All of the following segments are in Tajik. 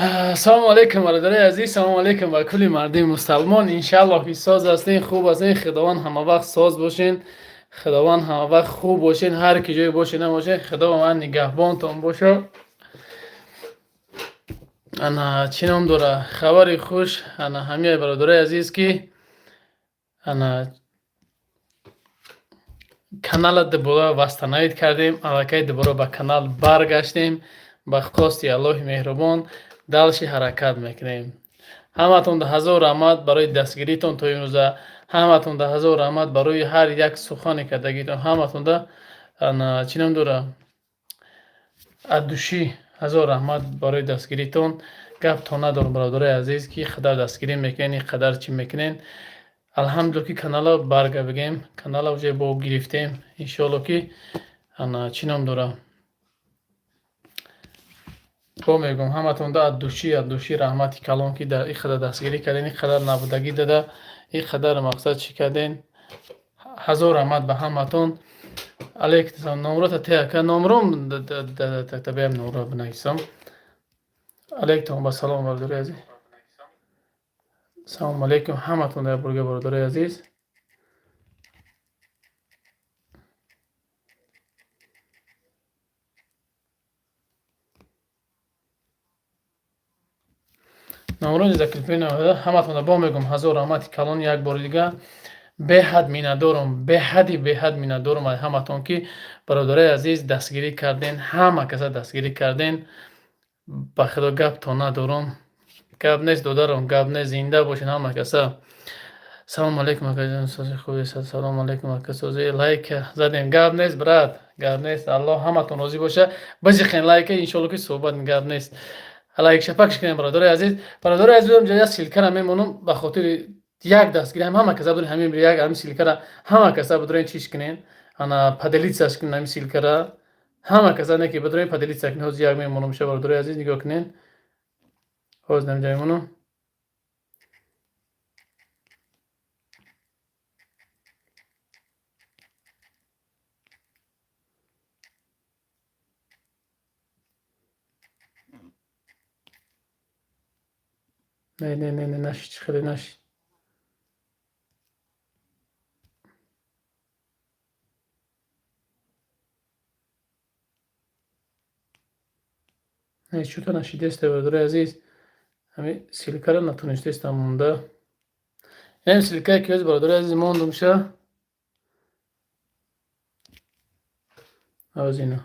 Салому алейкум, бародарои азиз, салому алейкум ба кулли мардуми мусалмон. Иншааллоҳ, ки соз ҳастен, хуб ҳастен. Худованд ҳамавақт соз бошен, Худованд ҳамавақт хуб бошен, ҳар ки ҷое бошед, набошед, Худованд нигаҳбонтон бошад. Ана, чӣ ном дора, хабари хуш ана ҳамияи, бародарои азиз, ки ана канала дубора восстановить кардем, аллакай дубора ба канал баргаштем. Ба хости Аллоҳи меҳрубон дальше ҳаракат мекунем. Ҳаматон ҳазор раҳмат барои дастгиритон то имрӯза, ҳаматонда ҳазор раҳмат барои ҳар як сухане кардагитон, ҳаматонда, чӣ ном дора, от души ҳазор раҳмат барои дастгиритон. Гап то надорам, бародарои азиз, ки қадар дастгирӣ мекунен, ин қадар чӣ мекунен. Алҳамдулилла, ки канала барга бигем, канала уже бо гирифтем. Иншоалло, ки ана, чӣ ном дора, бо мегӯм, ҳаматонда от души раҳмати калон, ки ин қадар дастгирӣ карден, ин қадар набудагӣ дада, ин қадар мақсад чӣ карден. Ҳазор раҳмат ба ҳаматон. Алейкум. Номрота те, ака, номром табиам, номро бинависам. Алейкум ба салом, бародарои азиз. Салому алейкум ҳаматон дар бурга, бародарои азиз. Номрони закрепи ҳаматонда бо мегӯм, ҳазор раҳмати калон. Як бори дига беҳад миннатдорам, беҳади беҳад миннатдорам аз ҳаматон, ки, бародарои азиз, дастгирӣ карден, ҳама каса дастгирӣ карден. Ба Худо, гап то надорам. Гап нест, додарам, гап нест. Зинда бошед ҳама каса. Салому алейкум, акаҷон, сози хуби? Салому алейкум, ака, сози? Лайк задем. Гап нест, брат, гап нест. Аллоҳ ҳаматон розӣ боша. Бижиқен лайка, иншоалло, ки суҳбат. Гап нест, лайк шапакш кунем, бародарои азиз. Бародарои азиз, як ссылка ра мемонам ба хотири як дастгирӣ. Ҳама каса бидорен, ҳамин як ҳамин ссылка ра ҳама каса бидорен, чиш кунен, ана, поделиться ш кунен. Ҳамин ссылка ра ҳама каса не ки бидорен, поделиться кунен. Ҳозир як мемонам ша, бародарои азиз, нигоҳ кунен, ҳозир намҷа мемонам. Не, не, не, не, нашид, хеле нашид. Не, чӯта нашидесте, бародарои азиз, ҳамин ссылка ро натонистестам монда. Ин ссылка е ки ҳози, бародарои азиз, мондумша ҳозина.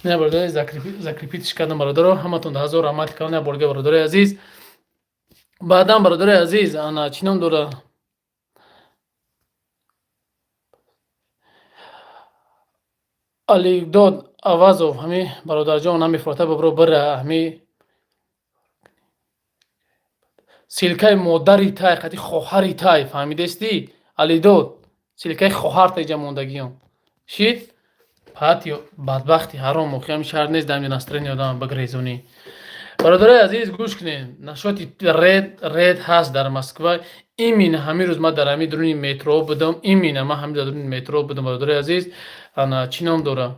Не, бародари, закрепить ш кардам. Бародаро, ҳаматон ҳазор раҳмати калон. Як борга, бародарои азиз. Баъдан, бародарои азиз, ана, чӣ ном дора, Алидод Авазов, ҳами бародарҷон намефурата, бибро бира ҳами ссылка и модари тай қати хоҳари тай, фаҳмидестӣ, Алидод? Ссылка и хоҳарта иҷа мондагиён шид. Пати бадбахти ҳаром, охи ҳами шаҳр нест, дами настроение одам багрезонӣ. Бародарои азиз, гӯш кунед насчёт и рейд. Рейд ҳаст дар Москва. Именно ҳамин рӯз ман дар ҳамин дуруни метро будам, именно ман ҳамин дар дуруни метро будам, бародарои азиз. Ана, чӣ ном дора,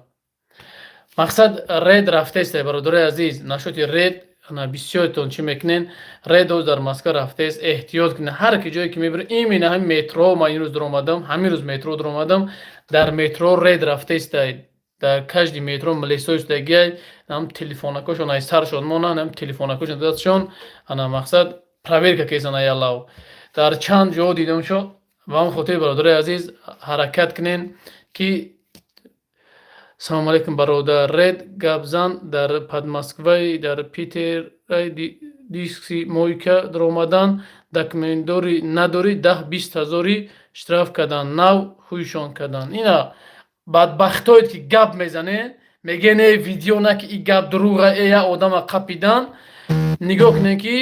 мақсад, рейд рафтест, бародарои азиз. Насчёт и рейд, ана, бисёртон чӣ мекунен? Рейд оз дар Москва рафтест, эҳтиёт кунед ҳар ки ҷое ки мебиред. Именно ҳамин метро ман имрӯз дуромадам, ҳамин рӯз метро дуромадам, дар метро рейд рафтеста. Дар каждый метро милисои шудагиай, ам телефонакошон ай саршон монанд, ам телефонакошон дастшон, ана, мақсад, проверка кесан аялав. Дар чанд ҷо дидам шо. Ба ҳамн хотири, бародарои азиз, ҳаракат кунен ки. Салому алейкум, бародар. Рейд гапзан дар Подмоскваи, дар Питер диски мойка даромадан, документдорӣ надорӣ, 10-20 ҳазори штраф кардан, нав ҳуйшон кардан. Ина бадбахтоед, ки гап мезанед, мегӯед, не, видео на, ки и гап дурӯға, э я одама қапидан. Нигоҳ кунед, ки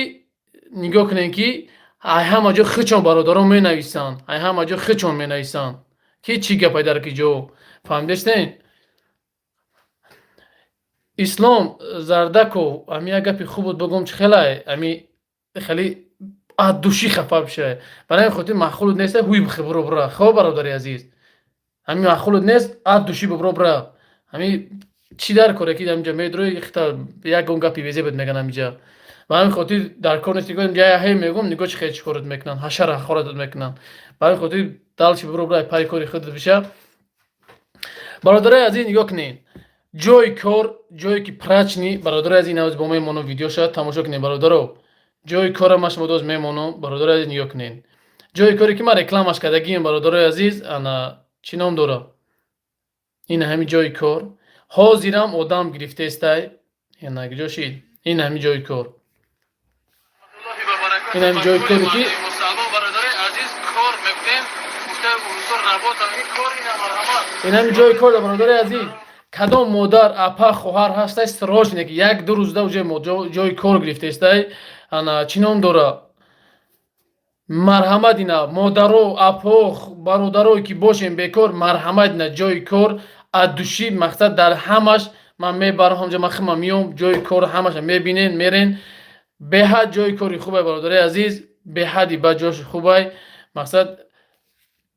нигоҳ кунед, ки ай ҳама ҷо хичон бародарон менависанд, ай ҳама ҷо хичон менависанд, ки чӣ гапай, дар ки ҷо, фаҳмидастен? Ислом Зардаков, ами як гапи хуб буд, бигӯм, чӣ хелай, ами хеле от души хафа бишавай. Барои ҳамин хотир маъқулут нест, ҳуй бихе, буро, бура. Хоб, бародари азиз, ҳамин маъқулут нест, от души бибро, бура. Ҳами чӣ дар коре, ки ҳаминҷа медрои, хита ягон гапи безебет меган ҳаминҷа. Ба ҳамин хотир дар кор нест. Нигоҳ, ҳей, мегӯм, нигоҳ, чӣ хел чӣ корот мекунанд, ҳашара ҳақоратат мекунанд. Ба ҳамин хотир дальше бибро, бура, пайи кори худат биша. Бародарои азиз, нигоҳ кунед, ҷои кор, ҷое ки прачечный. Бародарои азиз, навоз бо мемонам, видеоша тамошо кунед. Бародаро, ҷои кора ман шумо доз мемонам. Бародарои азиз, нигоҳ кунед, ҷои коре ки ман рекламаш кардагием. Бародарои азиз, ана, чӣ ном дора, ин ҳами ҷои кор. Ҳозирам одам гирифтестай. Ина ҷо шид, ин ҳами ҷои кор, ин ҳами ҷои коре ки Бародари азиз, кор мекунем, гуфта урусо работа, ин кор ина, марҳамат. Ин ҳами ҷои кор. Бародари азиз, кадом модар, апа, хоҳар ҳастай, срочно ки 1-2 рӯзда уже ҷои кор гирифтестай. Ана, чӣ ном дора, марҳамат, ина, модаро, апо, бародарое ки бошем бекор, марҳамат, ина ҷои кор от души. Мақсад, дар ҳамаш ман мебарам ҳамҷа, ман хима миём, ҷои кор ҳамаша мебинен, мерен. Беҳад ҷои кори хубай, бародари азиз, беҳади ба ҷош хубай. Мақсад,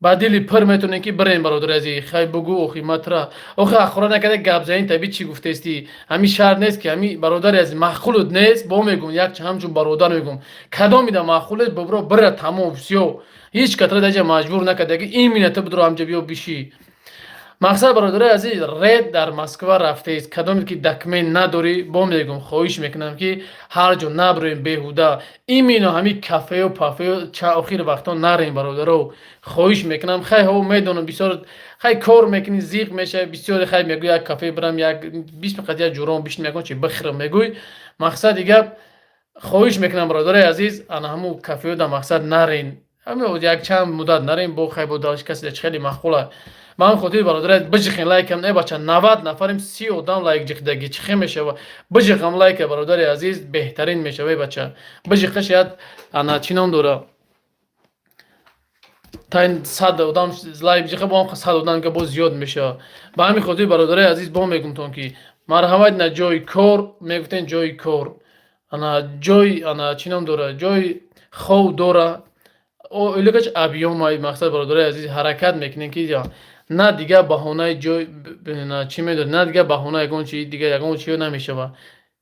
ба дили пир метонем ки бирем. Бародари азиз, хай, бугӯ, охи матра, охи ахора накарда гап занӣ таби чӣ гуфтестӣ? Ҳами шаҳр нест ки ҳами, бародари азиз, маъқулут нест, бо мегӯм, як ҳамчун бародар мегӯм, кадомида маъқулет, бибро, бира, тамом, всё. Ҳеҷ катра даҷа маҷбур накарда ки именно ту бидро, ҳамҷа биё, бишӣ. Мақсад, бародари азиз, рейд дар Москва рафтест. Кадоме ки документ надорӣ, бо мегӯм, хоҳиш мекунам, ки ҳар ҷо наброем беҳуда, именно ҳами кафею пафею охири вақтҳо нарем. Бародаро, хоҳиш мекунам. Хай, ҳо, медонам, бисёр хай кор мекунӣ, зиқ мешавӣ бисёре. Хай, мегӯй, як кафе бирам, як 20 қад як ҷуром бишинам, ягон чи бихӯрам, мегӯй. Мақсади гап, хоҳиш мекунам, бародари азиз, ана ҳамун кафею дар мақсад нарен, якчанд муддат нарем. Бо хай, бо дальше касе хеле маъқула. Ба ҳамин хотир, бародари, биҷиқен лайкам. Э, бача, 90 нафарем, 30 одам лайк ҷиқидаги, чӣ хел мешава? Биҷиқам лайка, бародари азиз, беҳтарин мешава. Э, бача, биҷиқа, шояд, ана, чӣ ном дора, та 100 одам лайк биҷиқа, бо ҳам 100 одам ка боз зиёд мешава. Ба ҳамин хотир, бародари азиз, бо мегумтон, ки марҳамат, на ҷои кор мегуфтен, ҷои кор, ана ҷой, ана, чӣ ном дора, ҷои хов дора, оилакаш объёмай. Мақсад, бародари азиз, ҳаракат мекунем, ки на дигар баҳонаи ҷой, чӣ медонӣ, на дигар баҳона, ягон чи дигар, ягон чиё намешава.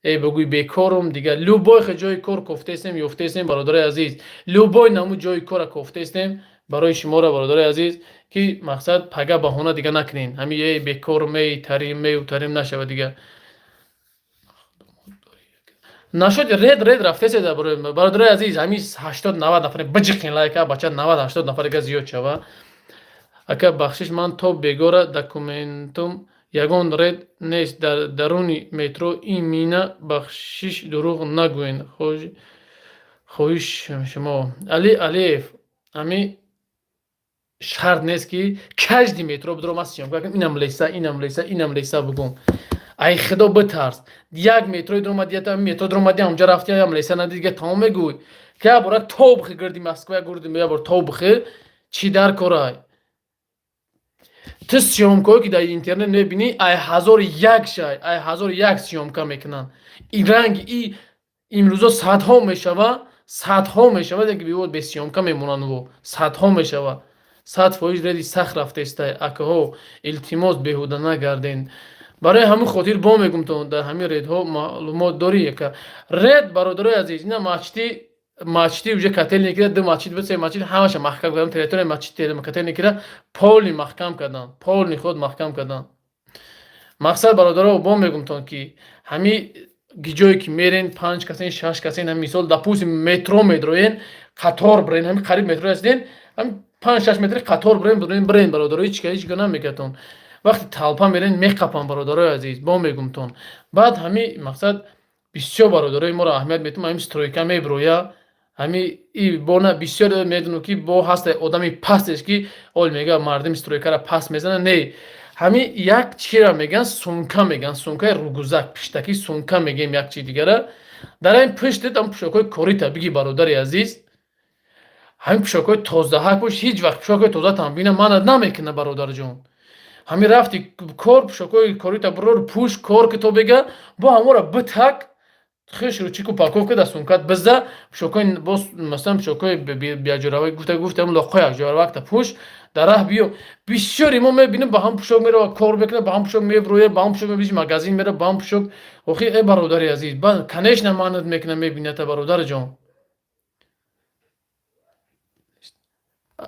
Э, бигӯй бекорум, дигар любой ҷои кор кофтаестем, ёфтаестем. Бародари азиз, любой намуд ҷои кора кофтаестем барои шуморо, бародари азиз, ки мақсад, пага баҳона дига накунен, ҳами э, бекорум, эй, тарим, эй, тарим нашава дига. Нашуд, рейд рафтеседа. Бародари азиз, ҳами 80-90 нафаре, биҷиқин лайка, бача, 90-80 нафарега зиёд шава. Ака, бахшиш, ман то бегора документум, ягон рейд нест дар даруни метро имина. Бахшиш, дурӯғ нагӯен, хоҳиш шумо. Али Алиев, ҳами шарт нест, ки каждый метро бидро ман съёмка кунам, инам леса, инам леса, инам леса бугум. Ай худо битарс. Як метрои дуромади, метро дуромади, ҳамҷа рафти, ям леса надиди, дига тамом мегӯй, ки як бора то бихи гирди Москва, як гурди, як бор то бихи, чӣ дар корай? Ту съёмкое ки дар интернет мебинӣ, ай ҳазору як шай, ай ҳазору як съёмка мекунанд. И ранги и имрӯзо садҳо мешава, садҳо мешава, ки бивод бе съёмка мемонанд, во садҳо мешава. 100% рейди сахт рафтестай, акаҳо, илтимос, беҳуда нагарден. Барои ҳамин хотир бо мегумтон, дар ҳамин рейдҳо маълумот дорӣ, яка рейд. Бародарои азиз, ина масҷиди уже Котельникида ду масҷид буд, се масҷид, ҳамаша маҳкам кардам. Территорияи масҷиди Котельникида полный маҳкам кардам, полный худ маҳкам кардам. Мақсад, бародаро, бо мегумтон, ки ҳами ҷое ки мерен, панҷ касен, шаш касен, ҳами мисол, допустим, метро медроен, қатор бирен, ҳами қариб метро ҳастен, ҳами 5-6 метри қатор бирен, бирен, бирен, бародаро, ҳеч ҳеч га намекатон. Вақти толпа мерен, меқапам. Бародарои азиз, бо мегумтон, баъд ҳами мақсад, бисёр бародарои моро аҳамият метум, ҳами стройка мебироя, ҳами и бона бисёр медонам, ки бо ҳаста одами пастеш, ки ол мега, мардими стройкара паст мезана. Не, ҳами як чира меган, сумка меган, сумкаи рюкзак, пиштаки сумка мегем, як чи дигара дар ҳамин пуштет ам пӯшокҳои корита биги. Бародари азиз, ҳамин пӯшокҳои тозаҳак бош. Ҳеҷ вақт пӯшокҳои тоза тамбина манат намекуна, бародарҷон. Ҳамин рафти кор, пӯшокҳои корита бурор, пӯш, кор ки то бега, бо ҳамора битак хешро чику упаковка дар сумкат биза, пӯшокҳои боз, масалан, пӯшокҳои биаҷоравӣ гуфта гуфтам, лоқҳои якҷоравакта пӯш, дар раҳ биё. Бисёре мо мебинем, ба ҳам пӯшок мерава, кор мекунад, ба ҳам пӯшок меброяд, ба ҳам пӯшок мебизи, магазин мера, ба ҳам пӯшок. Охи, э бародари азиз, конечно, манат мекунам, мебината, бародарҷон.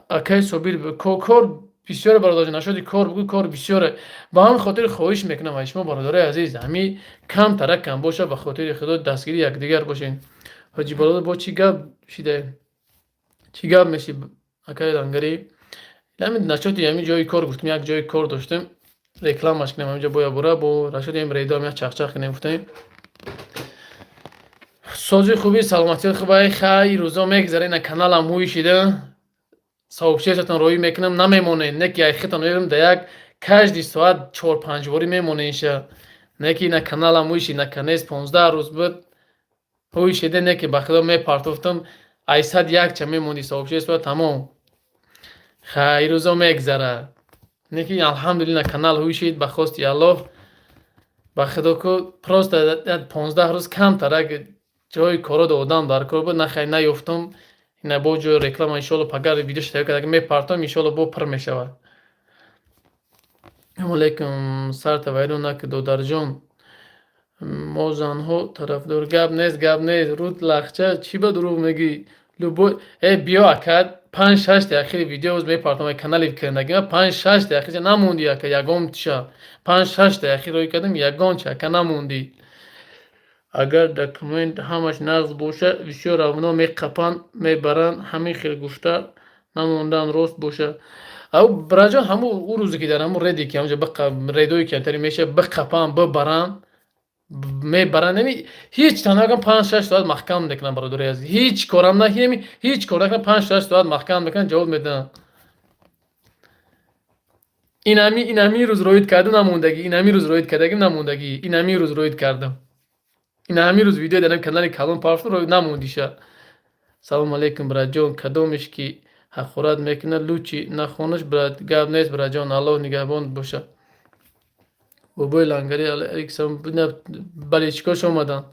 Акай Собир, кор бисёре, бародарҷон, нашоди кор бугӯ, кор бисёре. Ба ҳамин хотир хоҳиш мекунам аз шумо, бародарои азиз, ҳами камтарак кам боша, ба хотири Худо дастгири якдигар бошед. Ҳоҷи бародар, бо чӣ гап шидаем? Чӣ гап меши, акай Лангарӣ? Ҳамин нашоди ҳамин ҷои кор гуфтем, як ҷои кор доштем, рекламаш кунем ҳаминҷо боя бура, бо нашоди ҳамин рейдоам як чахчах кунем, гуфтем. Сози хуби, саломатии хубай, хай, рӯзо мегзара, ина каналам ҳуй шида, сообществотон роӣ мекунам, намемонед, не ки айхитон мебинам, да як каждый соат чор-панҷ ворӣ мемоненша, не ки ина каналам ҳуй шид, наканес 15 рӯз буд ҳуй шида, не ки ба Худо мепартофтам, айсад якча мемонди сообщество, тамом. Хай, рӯзо мегзара, не ки алҳамдулилла, канал ҳуй шид, ба хости Аллоҳ. Ба Худо ку просто 15 рӯз камтарак ҷои коро одам дар кор буд, нахай наёфтам, ина бо ҷои реклама, иншоалло, пагар видеошо тайёр карда мепартом, иншоалло, бо пур мешавад. Салому алейкум, сарта вайрон наки, додарҷон, мо занҳо тарафдор. Гап нест, гап нест, руд лахча, чӣ ба дурӯғ мегӯӣ? Любой э биё, ака, панҷ-шаш дақиқаи видео мепартом канали кардагима, панҷ-шаш дақиқа намонди, ака, ягон ча, панҷ-шаш дақиқа рӯй кардам, ягон ча, ака, намондӣ. Агар документ ҳамаш нағз боша, бисёр равно меқапанд, мебаранд, ҳамин хел гуфта намондан рост боша. Ав бираҷон, ҳамун ӯ рӯзе ки дар ҳамун реде ки ҳамҷа редое ки антари меша, биқапанд, бибаранд, мебаранд, яъне ҳеҷ танҳо 5-6 соат маҳкам мекунанд, бародари азиз, ҳеҷ корам накунем, ҳеҷ кор накунам, 5-6 соат маҳкам мекунанд, ҷавоб медиҳанд. Инами рӯз роид кардам, намондагӣ, инами рӯз роид кардагим, намондагӣ, инами рӯз роид кардам, инами рӯз видео дар канали калон пафту намондиша. Салому алейкум, братҷон, кадомеш ки ҳақорат мекунад, лучше нахонаш, брат. Гап нест, братҷон, Аллоҳ нигаҳбон боша. Бобои Лангари, алейкум, бале, чикорш омаданд?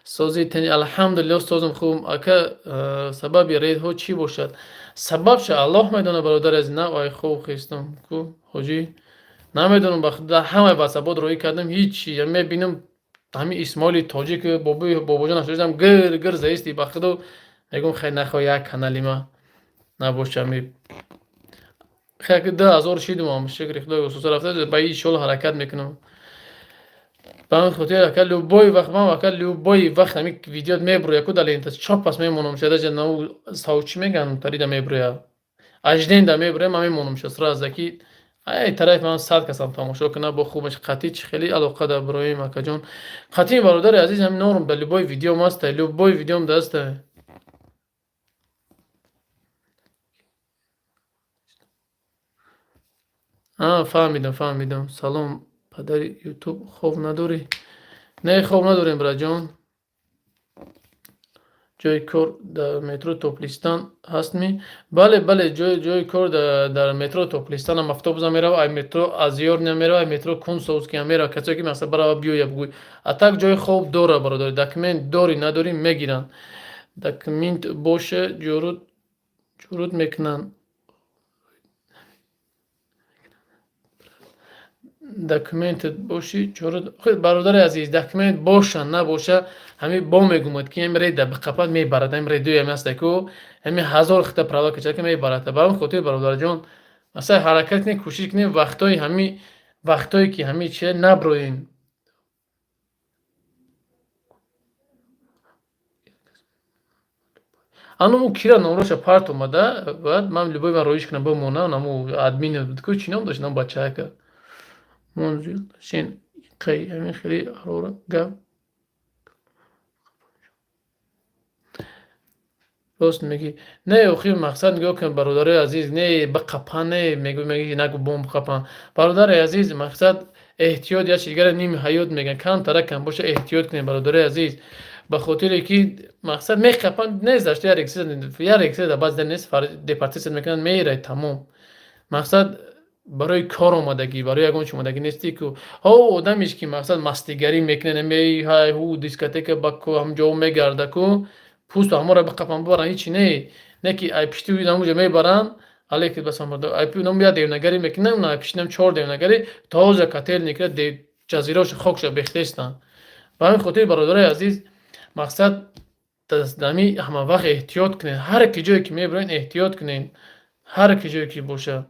Сози тани, алҳамдулилло, созам хуб, ака. Сабаби рейдҳо чӣ бошад? Сабабша Аллоҳ медонад, бародари азиз. На ай хоб хестам ку, ҳоҷӣ, намедонам, дар ҳамаи ватсапот роӣ кардам, ҳичи мебинам, ҳамин Исмоили тоҷик, бобои бобоҷон ашам гир гир заисти, ба Худо мегӯм, хай, нахоҳ як канали ма набоша, ми хай 2000 шидум, шукри Худои усуса рафта, ба иншоалло ҳаракат мекунам. Ба ҳамин хотир, ака, любой вақт ман, ака, любой вақт ҳамин видео меброя ку дар лента, чоп пас мемонам ша, даже нау сав чӣ мегӯянд, тарида меброя, ажден да меброя, ман мемонам ша сразу, ки ай тарафи ман 100 касам тамошо кунад, бо хуб меша. Қатъи чӣ хеле алоқа дар броим, акаҷон? Қатъи, бародари азиз, ҳамин норм дар любой видеом аста, любой видеом даста. Фаҳмидам, фаҳмидам. Салом, падари Ютуб, хоб надорӣ? Не, хоб надорем, братҷон. Ҷои кор дар метро Топлистан ҳастми? Бале, бале, ҷои кор дар метро Топлистанам, автобусам мерава, ай метро Азёрня мерава, ай метро Кунцевскиям мерава. Касое ки мақсад барава, биёя, бугӯй. А так ҷои хоб дора, бародари, документ дорӣ, надорӣ, мегиранд. Документ боша, ҷуруд мекунанд. Документат боши, чора. Бародари азиз, документ боша, набоша, ҳамин бо мегумад ки ҳамин рейда биқапад, мебарад, ҳамин рейдои ҳами аста ку ҳамин ҳазор хита права качака мебарад. Ба ҳамин хотир, бародарҷон, масалан, ҳаракат кунем, кӯшиш кунем, вақтҳои ҳами вақтҳое ки ҳамин чи наброем. Ануму кира номроша парт омада, баъд ман любой ман роиш кунам, бимона наму админ ку чӣ ном дошт, нам бачака манзил сен қай ҳамин хеле ҳарора гап рост мегӣ. Не, охир мақсад нигоҳ кун, бародарои азиз, не биқапан, не мегӯ, меги нагӯ, бомб қапан. Бародари азиз, мақсад эҳтиёт як чи дигара ними ҳаёт мегӯянд, камтара кам боша, эҳтиёт кунем, бародарои азиз, ба хотире ки мақсад меқапан, нест дашта як рексида, баъзе нест, депортация мекунанд, мерай, тамом. Мақсад Барои кор омадагӣ, барои ягон чи омадагӣ нестӣ ку. Ҳо, одамеш ки мақсад мастигарӣ мекунад, ҳай ҳу дискотека ба ҳамҷо мегарда ку, пӯсту ҳаморо биқапан бибаранд, ҳичи не. Не ки ай пишти ҳамуҷа мебаранд, алейкум басалом, як девнагарӣ мекунанд, ай пиштинам чор девнагарӣ тоза котельникра ҷазирошу хокша бехтестанд. Ба ҳамин хотир, бародарои азиз, мақсад дами ҳама вақт эҳтиёт кунед. Ҳар ки ҷое ки мебироед, эҳтиёт кунед, ҳар ки ҷое ки бошад,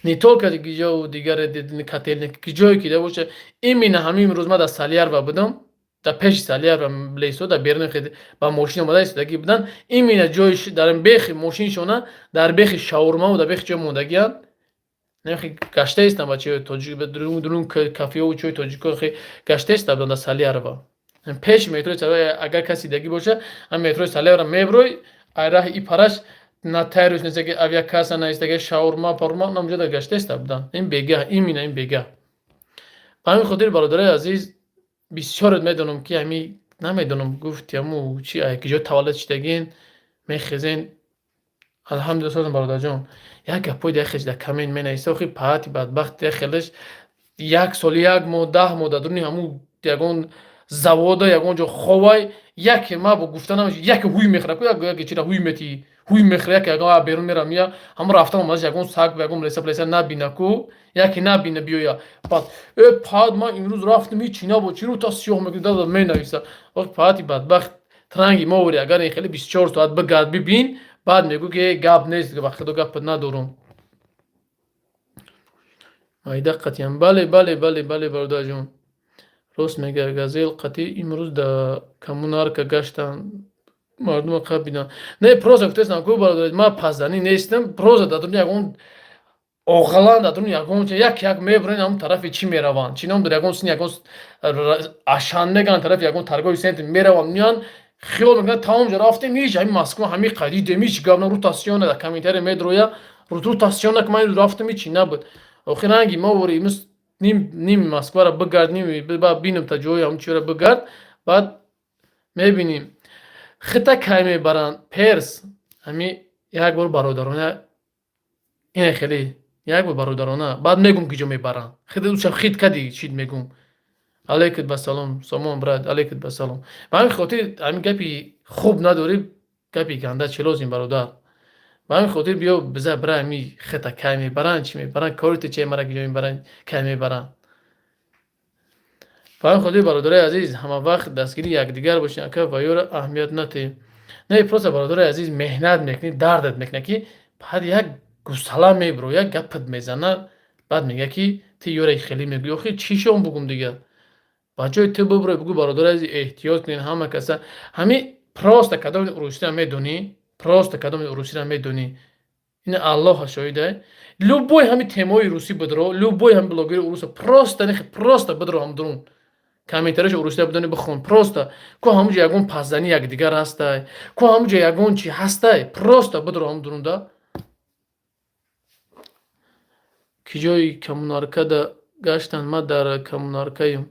не только ҷоу дигаре, котельник, ки ҷое ки да боша. Именно ҳамин имрӯз ман дар Салярва будам, дар пеши Салярва лесо, дар беруни ба мошин омада истодагӣ буданд. Именно ҷои дар бехи мошиншона, дар бехи шаурмаву дар бехи ҷои мондагианд, гаштаистам бачаҳои тоҷик, дурун кафеову чои тоҷико гаштаиста буданд дар Салярва, пеши метрои Салярва. Агар каси дагӣ боша, ҳам метрои Салярва меброй, ай раҳи и параш нотариус нестаги, авиакасса наистаги, шаурма парма намҷода гаштаиста буданд. Ин бегаҳ, именно ин бегаҳ. Ба ҳамин хотир, бародарои азиз, бисёрет медонам ки ҳами намедонам, гуфти ҳаму чи ки ҷо таваллуд шидагин, мехезен. Алҳамдулилла, созам, бародарҷон. Як гапҳои як хелш дар коммент менависа, охи паҳати бадбахт, як хелеш як сол, як моҳ, 10 моҳ дар дуруни ҳамун ягон завода, ягон ҷо ховай, яке ма бо гуфта намеш, яке ҳуй мехӯра ку, яке чира ҳуй метӣ, ҳуй мехӯра, яке ягон берун мерам, я ҳамон рафтан омадаш, ягон саг, ягон леса плеса набина ку, яке набина биёя, баъд: «Э, паҳат, ман имрӯз рафтам, ҳичи набуд, чиро та сиёҳ мекунӣ?» Дада менависа. Ох, паҳати бадбахт, транги мо вори, агар ин хеле 24 соат бигард, бибин, баъд мегӯ ки гап нест, ба худо гапат надорум. Майда қатъиян, бале, бале, бале, бале, бародарҷон, рост мега. Газел қатъи имрӯз да Коммунарка гаштанд, мардума қабидан. Не, просто гуфтестам ку, бародари, ман пазданӣ нестам, просто дар дуруни ягон оғалан, дар дуруни ягон як як мебурен, ҳамон тарафи чӣ мераванд, чӣ ном дор, ягон сини, ягон Ашан меган, тарафи ягон торговый центр мераванд, меянд, хиёл мекунанд тамом ҷо рафтем, ҳеҷ ҳамин Москва ҳамин қадидем, ҳеҷ гап на. Ру тасиёна дар комментария медроя, ру тасиёна ки ман рафтам, ҳечи набуд. Охир ранги мо вори ними Москваро бигард, ними бинам, та ҷои ҳамн чиро бигард, баъд мебинем хита кай мебаранд. Перс ҳами як бор бародарона, ине хеле як бор бародарона, баъд мегум ки ҷо мебаранд хит, хит кади чит мегум. Алейкум басалом, сомон брат, алейкум басалом. Ба ҳамин хотир ҳамин гапи хуб надорӣ, гапи ганда чӣ лозим, бародар? Ба ҳамин хотир биё биза бира, ҳами хита кай мебаранд, чӣ мебаранд, корите че, мара ки ҷо мебаранд, кай мебаранд. Ба ҳамин хотир, бародарои азиз, ҳама вақт дастгири якдигар бошед, ака, ва ёро аҳамият натиҳем. Не, просто, бародарои азиз, меҳнат мекунӣ, дардат мекунад, ки баъд як гусала мебиро, як гапат мезана, баъд мега ки ту ёре хеле мегӯӣ. Охи чӣ шон бугум дигар? Ба ҷои ту бибурой, бугӯ: «Бародари азиз, эҳтиёт кунед ҳама каса». Ҳами просто кадоми урусиро медонӣ, просто кадоми урусиро медонӣ, ин Аллоҳа шоҳида. Любой ҳами темаои русӣ бидро, любой ҳами блогери уруса просто просто бидро, ҳам дурун комментарияшо урусия бидони, бихон. Просто ку ҳамуҷо ягон пасзанӣ якдигар ҳастай, ку ҳамуҷо ягон чи ҳастай, просто бидро ҳам дурунда. Ки ҷои Коммунаркада гаштанд, ман дар Коммунаркаем.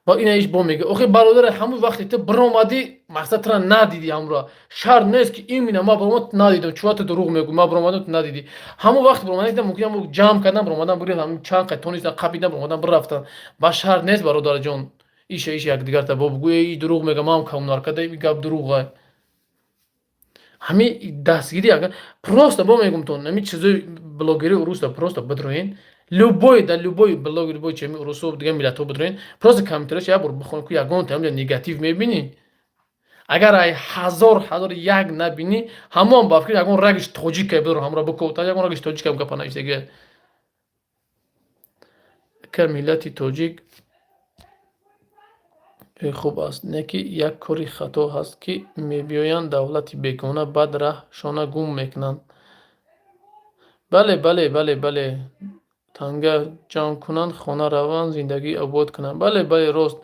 Ба ина иш бо мега. Охи, бародаре, ҳамун вақте ту биромадӣ, мақсад тура надидӣ, ҳамура шарт нест ки имина ман биромад, надидам. Чува ту дурӯғ мегӯ? Ман биромадам, ту надидӣ. Ҳамун вақт биромадан мумкин, ҳамун ҷамъ кардан, биромадан, бури ҳамун чанд қай тонистан, қапидан, биромадан, бирафтан. Ба шарт нест, бародарҷон, иша иша якдигарта бо бугӯ: «Эй, дурӯғ мега, ман Коммунаркада, гап дурӯғай». Ҳами дастгирӣ агар просто бо мегумтон, ҳами чизои блогери уруса просто бидроен, любой дар любой блог, любой чеми урусу, дигар миллатҳо бидроен, просто комментарияш як бор бихон ку, ягон тамҷа негатив мебинӣ? Агар ай ҳазор ҳазор як набинӣ, ҳамон ба фикр ягон рагиш тоҷика бидро, ҳамро биков, ягон рагиш тоҷика гапа нависега. Ака, миллати тоҷик хуб аст, не ки як кори хато ҳаст, ки мебиёянд давлати бегона, баъд раҳшона гум мекунанд. Бале, бале, бале, бале, танга ҷамъ кунанд, хона раванд, зиндагӣ обод кунанд. Бале, бале, рост.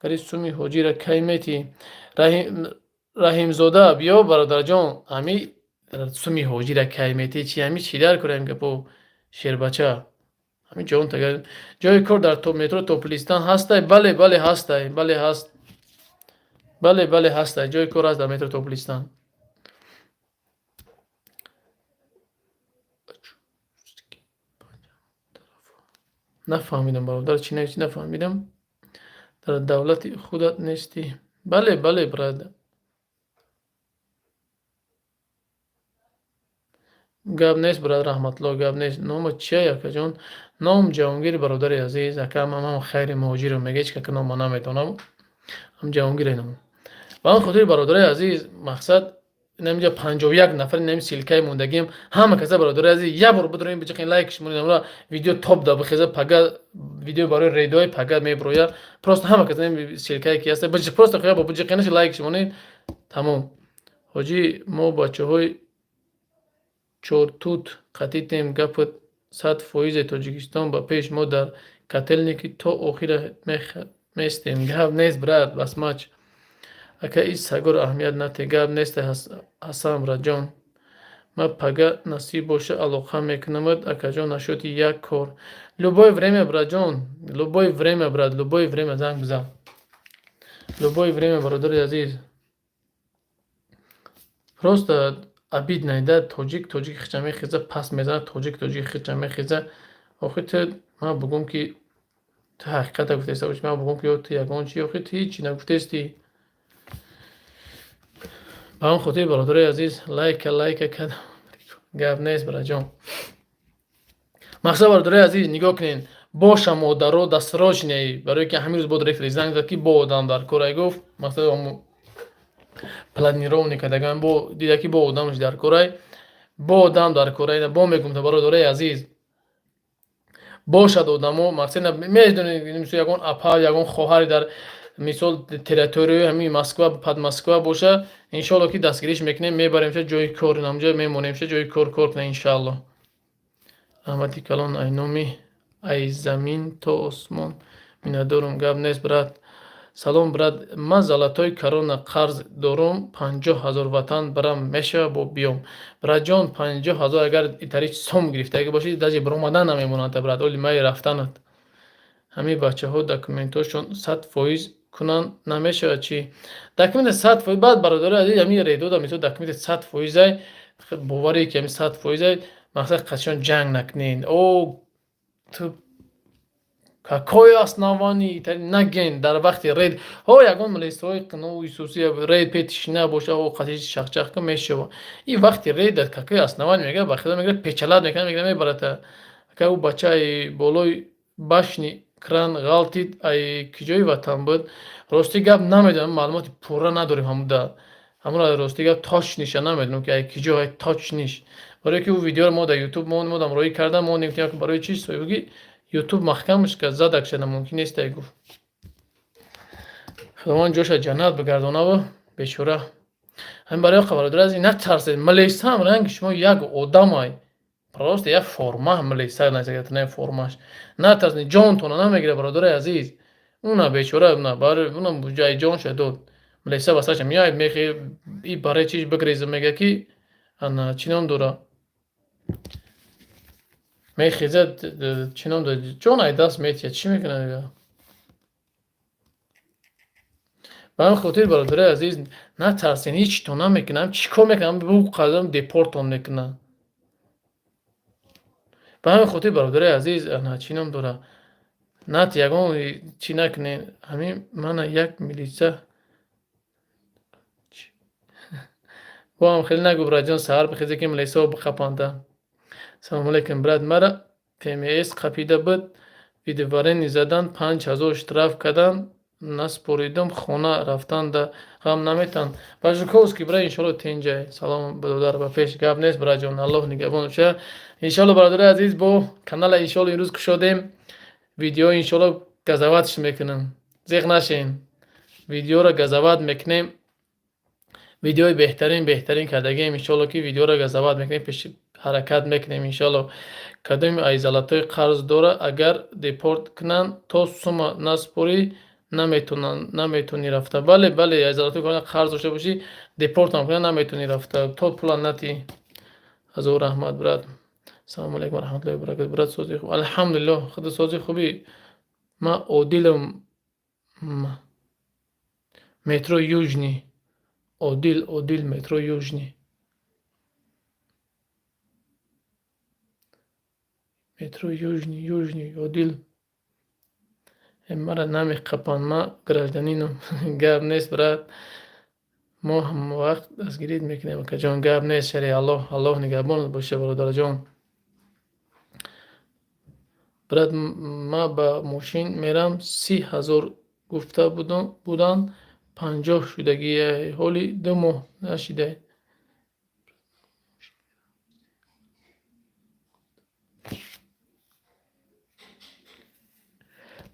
Гари суми ҳоҷира кай метӣ? Раҳимзода, биё, бародарҷон, ҳами суми ҳоҷира кай метӣ, чи ҳами чӣ дар кунем гапо, шербача? Ҳамин ҷон тага. Ҷои кор дар метро Топлистан ҳастай? Бале, бале, ҳастай, бале, ҳаст, бале, бале, ҳастай, ҷои кор ҳаст дар метро Топлистан. Нафаҳмидам, бародар, чӣ нависӣ, нафаҳмидам. Дар давлати худат нестӣ. Бале, бале, брат. Гап нест, брат Раҳматулло, гап нест. Нома чия, акаҷон? Ном Ҷаҳонгир, бародари азиз. Ака, ман хайри муҳоҷирам, мега ҳеч кака нома намедонам. Ҳам Ҷаҳонгир ном. Ба он хотир, бародари азиз, мақсад инамҷа 51 нафар инами ссылка и мондагиам, ҳама каса, бародари азиз, як бор бидорем, биҷақин лайк шумонед, амра видео топ да бихеза, пага видео барои рейдои пага меброя. Просто ҳама каса ссылка е ки ҳаста, просто хоя бо биҷақинаш лайк шумонед, тамом. Ҳоҷӣ, мо бачаҳои чортут қатитем, гапат 100%. Тоҷикистон ба пеш, мо дар Котельники то охира местем. Гап нест, брат, басмач. Ака, ин сагоро аҳамият натиҳ. Гап нест, Ҳасан братҷон. Ман пага насиб боша алоқа мекунамад, акаҷон, насчёти як кор. Любое время, братҷон, любое время, брат, любое время занг бизан. Любое время, бародари азиз. Просто обидно да, тоҷик тоҷик хича мехеза, пас мезанад, тоҷик тоҷик хича мехеза. Охи ту ман бугум, ки ту ҳақиқата гуфтеста бошӣ, ман бугум, ки ё ту ягон чи, охи ту ҳечи нагуфтести. Ба он хотир, бародарои азиз, лайка лайка кардам. Гап нест, братҷон. Мақсад, бародарои азиз, нигоҳ кунед, боша модаро дастрочней, барое ки ҳамин рӯз бо директори занг зад, ки бо одам дар корай, гуфт. Мақсад, планирование кардаган, бо дида, ки бо одамаш дар корай, бо одам дар корай. Бо мегум, бародарои азиз, бошад одамо. Мақсад, медонед, мисол, ягон апа, ягон хоҳаре дар, мисол, территорияи ҳамин Москва, под Москва боша, иншоалло, ки дастгириш мекунем, мебаремша ҷои кор, намҷа мемонемша, ҷои кор кор кунем, иншаалло. Раҳмати калон, ай номи ай замин то осмон миннатдорум. Гап нест, брат. Салом, брат, ман золотой корона қарз дорум 50 000, ватан барам мешава, бо биём? Братҷон, 50 000 агар итари сом гирифтагӣ бошӣ, даже баромадан намемонад, брат, оли майи рафтанат. Ҳамин бачаҳо документҳошон 100% кунанд намешавад чӣ? Документи 100%, баъд, бародари азиз, ҳамин рейдода, мисол, документи 100%-ай, боварие ки ҳамин 100%-ай, мақсад, қачон ҷанг накунед. О, ту какое основание наген дар вақти рейд? Ҳо, ягон милисҳои қинои рейд петишина боша, о, қатиш чахчах ка мешава. Ин вақти рейд какое основание? Мега, ба худо, мега, печалат мекунад, мега, мебарата. Ака, ӯ бачаи болои башни кран ғалтид, ай киҷои ватан буд? Рости гап, намедонам, маълумоти пурра надорем ҳамуда. Ҳамура, рости гап, точный ша намедонам, ки ай киҷо ай точный ш, барое ки ӯ видеоро мо дар Ютуб модам роӣ кардам, мо нигоҳ, барои чӣ соҳибги Ютуб маҳкамаш кард, задакша намумкин нест, ай гуфт. Худованд ҷоша ҷаннат бигардонаву бечора. Ҳамин барои оқа, бародари азиз, натарсед. Милисаам ранги шумо як одамай, просто як форма милиса не формаш. Натарсед, ҷонтона намегирад, бародари азиз. Уна бечора, уна ҷай ҷонша дод. Милиса басаша меяд, мехе и барои чиш бигреза, мега, ки ана чӣ ном дора, мехезад, чӣ ном дора, ҷон ай даст метиҳад, чӣ мекунад? Ба ҳамин хотир, бародари азиз, натарсен, ҳечто намекунам. Чӣ кор мекунам? Бу қадам депортон мекунад. Ба ҳамин хотир, бародари азиз, ана чӣ ном дора, нат ягон чӣ накунед. Ҳамин мана як милиса боам хеле нагӯ, братҷон, саҳар бихезе, ки милисаҳо биқапанда. Салому алейкум, брат, мара ТМС қапида буд, выдворение задан, 5000 штраф карданд, наспоридум, хона рафтан да ғам наметан. Ба Жуковский, брат, иншоалло тинҷай. Салом, бародар, ба пеш. Гап нест, братҷон, Аллоҳ нигаҳбон боша. Иншоалло, бародари азиз, бо канала иншоалло имрӯз кушодем, видео иншоалло газаватш мекунам, зиқ нашен, видеоро газават мекунем, видеои беҳтарин беҳтарин кардагием, иншоалло, ки видеоро газават мекунем, пеш ҳаракат мекунем, иншоалло. Кадоми ай золотой қарз дора, агар депорт кунанд, то сума наспорӣ, наметонӣ рафта. Бале, бале, ай золотой қарз дошта бошӣ, депортам кунанд, наметонӣ рафта, то пула натӣ. Ҳазор раҳмат, брат. Салому алейкум варахматуллоҳи вабаракату, брат, сози хуб? Алҳамдулиллоҳ, худу сози хубӣ? Ман Одилам, метро Южный. Одил, Одил, метро Южный, метро Южный, Южный, Одил. Мара намеқапанд, ман гражданинам. Гап нест, брат. Мо ҳамавақт дастгирит мекунем, акаҷон. Гап нест, шари Аллоҳ, Аллоҳ нигаҳбонат боша, бародарҷон. Брат, ман ба мошин мерам, 30 000 гуфта буданд, 50 шудагиай, ҳоли 2 моҳ нашидай.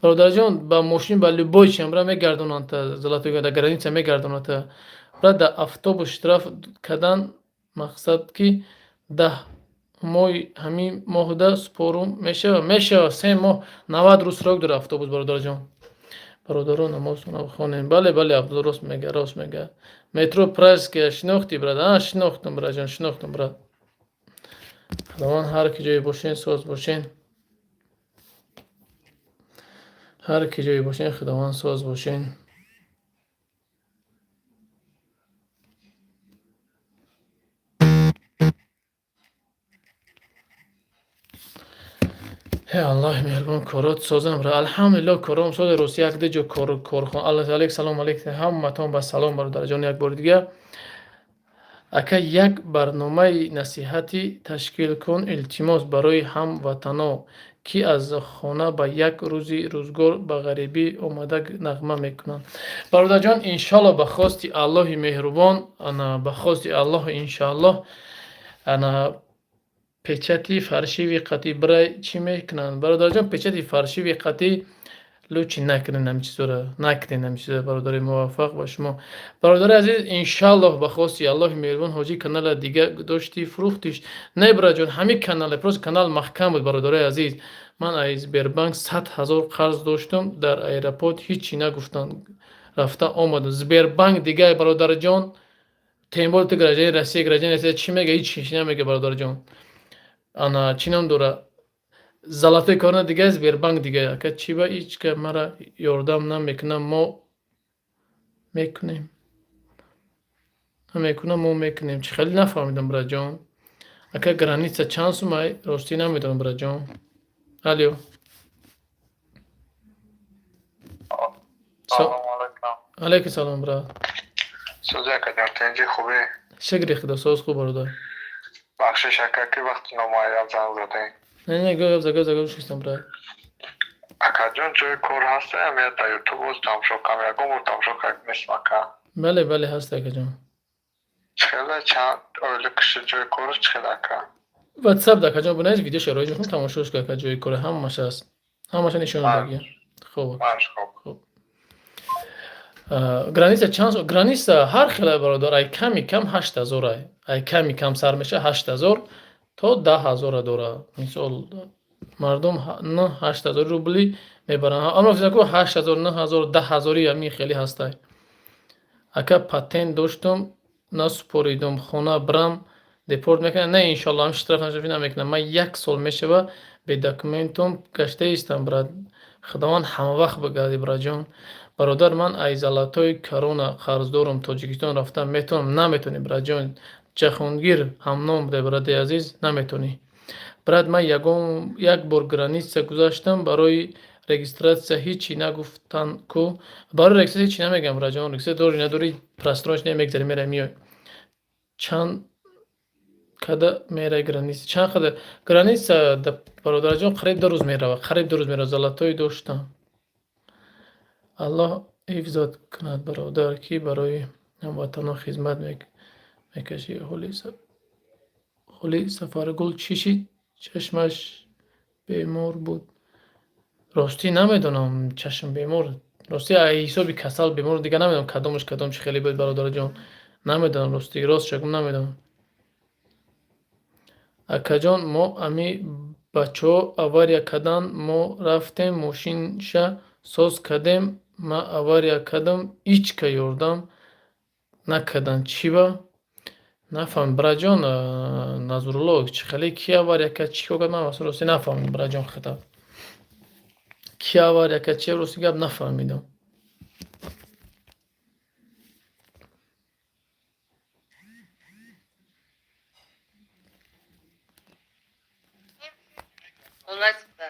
Бародарҷон, ба мошин, ба любой чамра мегардонанд, золотой да граница мегардонанд. Брат, дар автобус штраф кардан, мақсад ки 10 моҳи ҳамин моҳда спорум мешава? Мешава, 3 моҳ, 90 рӯз срок дорад автобус, бародарҷон. Бародаро, намозтонро бихонем. Бале, бале, Абдулло рост мега, рост мега. Метро Пражская шинохтӣ, брат? А, шинохтам, братҷон, шинохтам, брат. Худованд ҳар ки ҷое бошен, соз бошен. Ҳар ки ҷое бошен, Худованд соз бошен. Э Аллоҳи меҳрубон, корот созам. Алҳамдулилло, кором созе, рости як ду ҷо корхон. Алейк салом, алейк ҳаматон ба салом, бародарҷон, як бори дига. Ака, як барномаи насиҳатӣ ташкил кун, илтимос, барои ҳамватано, ки аз хона ба як рӯзи рӯзгор ба ғарибӣ омада нағма мекунанд. Бародарҷон, иншоалло, ба хости Аллоҳи меҳрубон, ана ба хости Аллоҳ, иншоаллоҳ, ана печати фальшивый қатӣ бирай чӣ мекунанд? Бародарҷон, печати фальшивый қатӣ лучше накунед ҳамин чизоро, накунед ҳамин чизоро, бародари муваффақ ба шумо. Бародари азиз, иншоаллоҳ, ба хости Аллоҳи меҳрубон. Ҳоҷӣ, канала дига доштӣ, фурӯхтиш? Не, бираҷон, ҳамин канале, просто канал маҳкам буд, бародарои азиз. Ман аз Сбербанк 100 000 қарз доштам, дар аэропорт ҳичи нагуфтанд, рафта омадам. Сбербанк дига, бародарҷон, тем более ту гражданин Россия, гражданин Россия чӣ мега? Ҳичи намега, бародарҷон. Ана чӣ ном дора, золотой корона дига, Сбербанк дига. Ака, чӣ ба ҳичка мара ёрдам намекунам, мо мекунем, намекунам, мо мекунем? Чӣ хеле нафаҳмидам, бираҷон. Ака, граница чанд сумай? Ростӣ намедонам, бираҷон. Алё. Алейкум салом, брат. Сози, акаҷон, тинҷи, хубӣ? Шукри Худо, соз, хуб, бародар. Бахшиш, ака, ки вақти номуайян занг задем. Не, не, гап за, гап за, гап шистам, брат. Акаҷон, ҷои кор ҳаста ям я дар Ютуб боз тамошо кам, ягон бор тамошо кард нестам, ака. Бале, бале, ҳаст, акаҷон. Чӣ хела, чанд оила киши, ҷои кораш чӣ хела, ака? Ватсап, акаҷон, бинавис, видеошо роиҷ мекунам, тамошош кун, ака. Ҷои кора ҳамааш ҳаст, ҳамаша нишон додагӣ. Хуб. Хуб. Граница чанд? Граница ҳар хела, бародар. Ай ками кам 8000, ай ками кам сар меша 8000 то 10 000-а дора. Мисол, мардум на 8000 рубли мебаранд, аммо фикр 8000, 9000, 10 000-и ҳамин хеле ҳастай. Ака, патент доштум, насупоридум, хона бирам, депорт мекунам? Не, иншоалло, ҳам штраф намекунам. Ман як сол мешава бе документум гашта истам, брат. Худованд ҳамавақт бигарди, братҷон. Бародар, ман ай золотой корона қарздорум, Тоҷикистон рафтан метавонам? Наметавонӣ, братҷон. Ҷахонгир ҳамном буда, бради азиз, наметавонӣ. Брат, ман ягон як бор граница гузаштам, барои регистрация ҳичи нагуфтанд ку. Барои регистрация ҳичи намегӯям, братҷон. Регистрация дорӣ, надорӣ, просроченный мегзарӣ, мерай, меой. Чанд када мерай граница? Чанд қадар граница, бародарҷон? Қариб 2 рӯз мерава, қариб 2 рӯз мерава. Золотой доштам. Аллоҳ ҳифзат кунад, бародар, ки барои ҳамватанон хизмат мекашӣ. Ҳоли Сафаргул чӣ шид? Чашмаш бемор буд. Ростӣ намедонам, чашм бемор, ростӣ ҳисоби касал бемор, дига намедонам кадомаш кадом чӣ хеле буд, бародарҷон, намедонам, ростӣ, рост шагум, намедонам. Акаҷон, мо ами бачаҳо авария карданд, мо рафтем, мошинша соз кардем. Ман авария кардам, ҳичка ёрдам накарданд. Чӣ ба? Нафаҳмидам, братҷон. Назрулло, чӣ хеле, ки авария кард, чӣ кор кард, ман ростӣ нафаҳмидам, братҷон. Хата ки авария кард, чи, рости гап, нафаҳмидам. Onlar çıktı.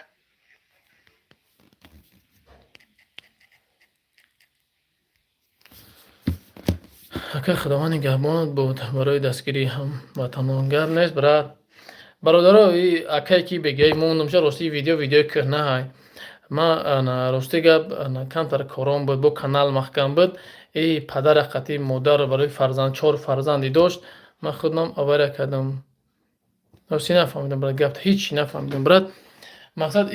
Ака, Худованд нигаҳбонат буд барои дастгирии ҳамватанон. Гап нест, брат. Бародаро, и акае ки бегиҳои мондумша, рости, видео видеои кӯҳнаҳай. Ман, рости гап, камтар кором буд, бо канал маҳкам буд. И падара қатъи модар барои фарзанд, чор фарзанде дошт, ман худам авария кардам. Рости, нафаҳмидам, брат, гап ҳичи нафаҳмидам, брат. Мақсад,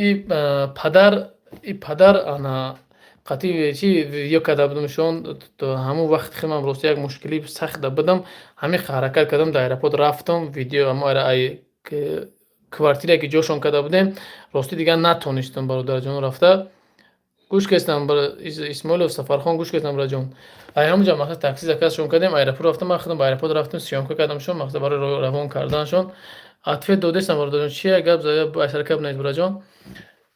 и падар ана қатъи чи видео карда будамшон. Ҳамон вақт хелам, рости, як мушкили сахта будам. Ҳамин ҳаракат кардам, дар аэропорт рафтам, видео квартира ки ҷошон карда будем, рости, дигар натонистам, бародарҷон, рафта. Гӯш кестам, Исмоилов Сафархон, гӯш кестам, браҷон. Ай ҳамунҷа, мақсад, такси заказшон кардем, аэропорт рафтам, ман худам ба аэропорт рафтам, съёмка кардамшон, мақсад, барои равон карданашон. Ответ додестам, бародарҷон, чия гап айсаркаб нест, браҷон.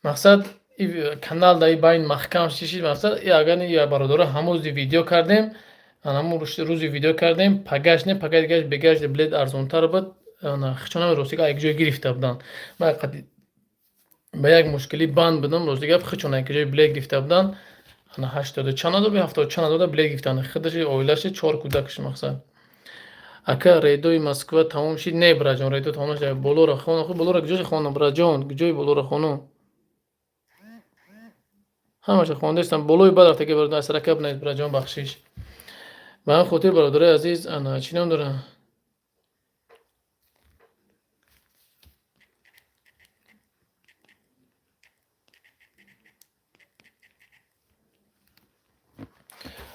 Мақсад, канал дар байн маҳкам шишид. Мақсад, агар бародаро ҳамон рӯзи видео кардем, ҳамон рӯзи видео кардем, пагаш не, пагай дигаш бегаш билет арзонтар буд. Хичонам, рости, як ҷой гирифта буданд. Ман ба як мушкилӣ банд будам, рости гап, хичон як ҷой билет гирифта буданд. 80 чанд надода, 70 чанд надода билет гирифтанд, худаши, оилаши, чор кӯдакаш. Мақсад, ака, рейдои Москва тамом шид? Не, браҷон, рейдо тамом нашид. Болоро хон, болоро куҷоша хонам, браҷон? Куҷои болоро хонам? Ҳамаша хондастам, болои бад рафтаги, бародар, саракаб нест, браҷон, бахшиш. Ба ҳамин хотир, бародарои азиз, ана чӣ ном дорам.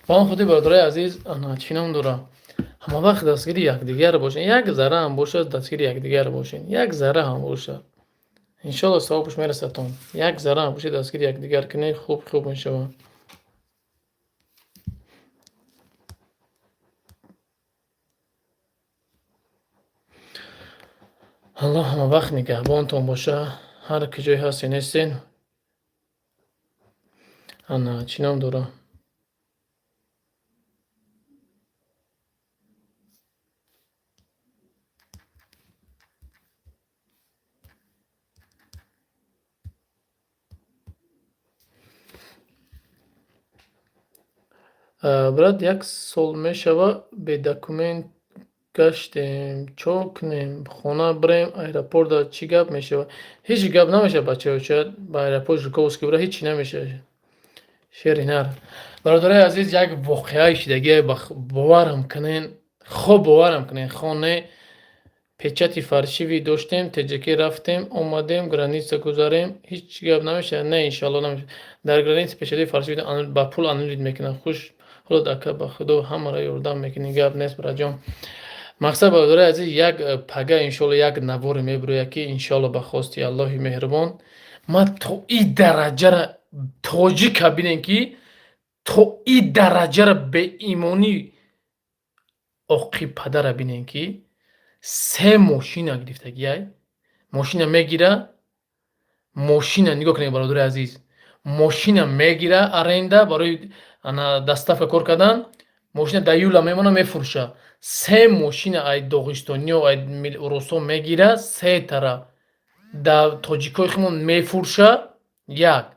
Ба он хотир, бародарои азиз, ана чӣ ном дорам, ҳама вақт дастгири якдигар бошен, як зарра ҳам бошад, дастгири якдигар бошен, як зарра ҳам бошад, иншолло, савобаш мерасадтон. Як зарра ҳам бошад, дастгири якдигар кунед, хуб хуб мешавад. Аллоҳ ҳама вақт нигаҳбонтон боша, ҳар ки ҷое ҳастен, нестен. Ана чӣ ном дорам. Брат, як сол мешава, бедокумент гаштем, чо кунем? Хона бирем, аэропорта чӣ гап мешавад? Ҳеҷ гап намешавад, бачаҳо, ба аэропорт Жуковский бира, ҳечи намешавад. Шери нар. Бародарои азиз, як воқеаи шидагие, боварам кунен, хоб боварам кунен, хоне печати фальшивый доштем, теҷакӣ рафтем, омадем, граница гузарем, ҳеҷ гап намешавад? Не, иншоалло, намешавад. Дар граница печати фальшивый ба пул аннулить мекунанд. Хуш ҳолат, ака, ба Худо ҳамаро ёрдам мекунӣ. Гап нест, браҷон. Мақсад, бародарои азиз, як пага, иншоалло, як наворе мебирояд, ки, иншоалло, ба хости Аллоҳи меҳрубон, ман то и дараҷара тоҷика бинем, ки то и дараҷара беимонӣ оқи падара бинем, ки се мошина гирифтагиай. Мошина мегира, мошина, нигоҳ кунед, бародарои азиз, мошина мегира аренда барои ана доставка кор кардан, мошина дар юла мемона, мефурӯша. Се мошина ай доғистониё, ай русо мегира, се тара да тоҷикои худмон мефурӯша. Як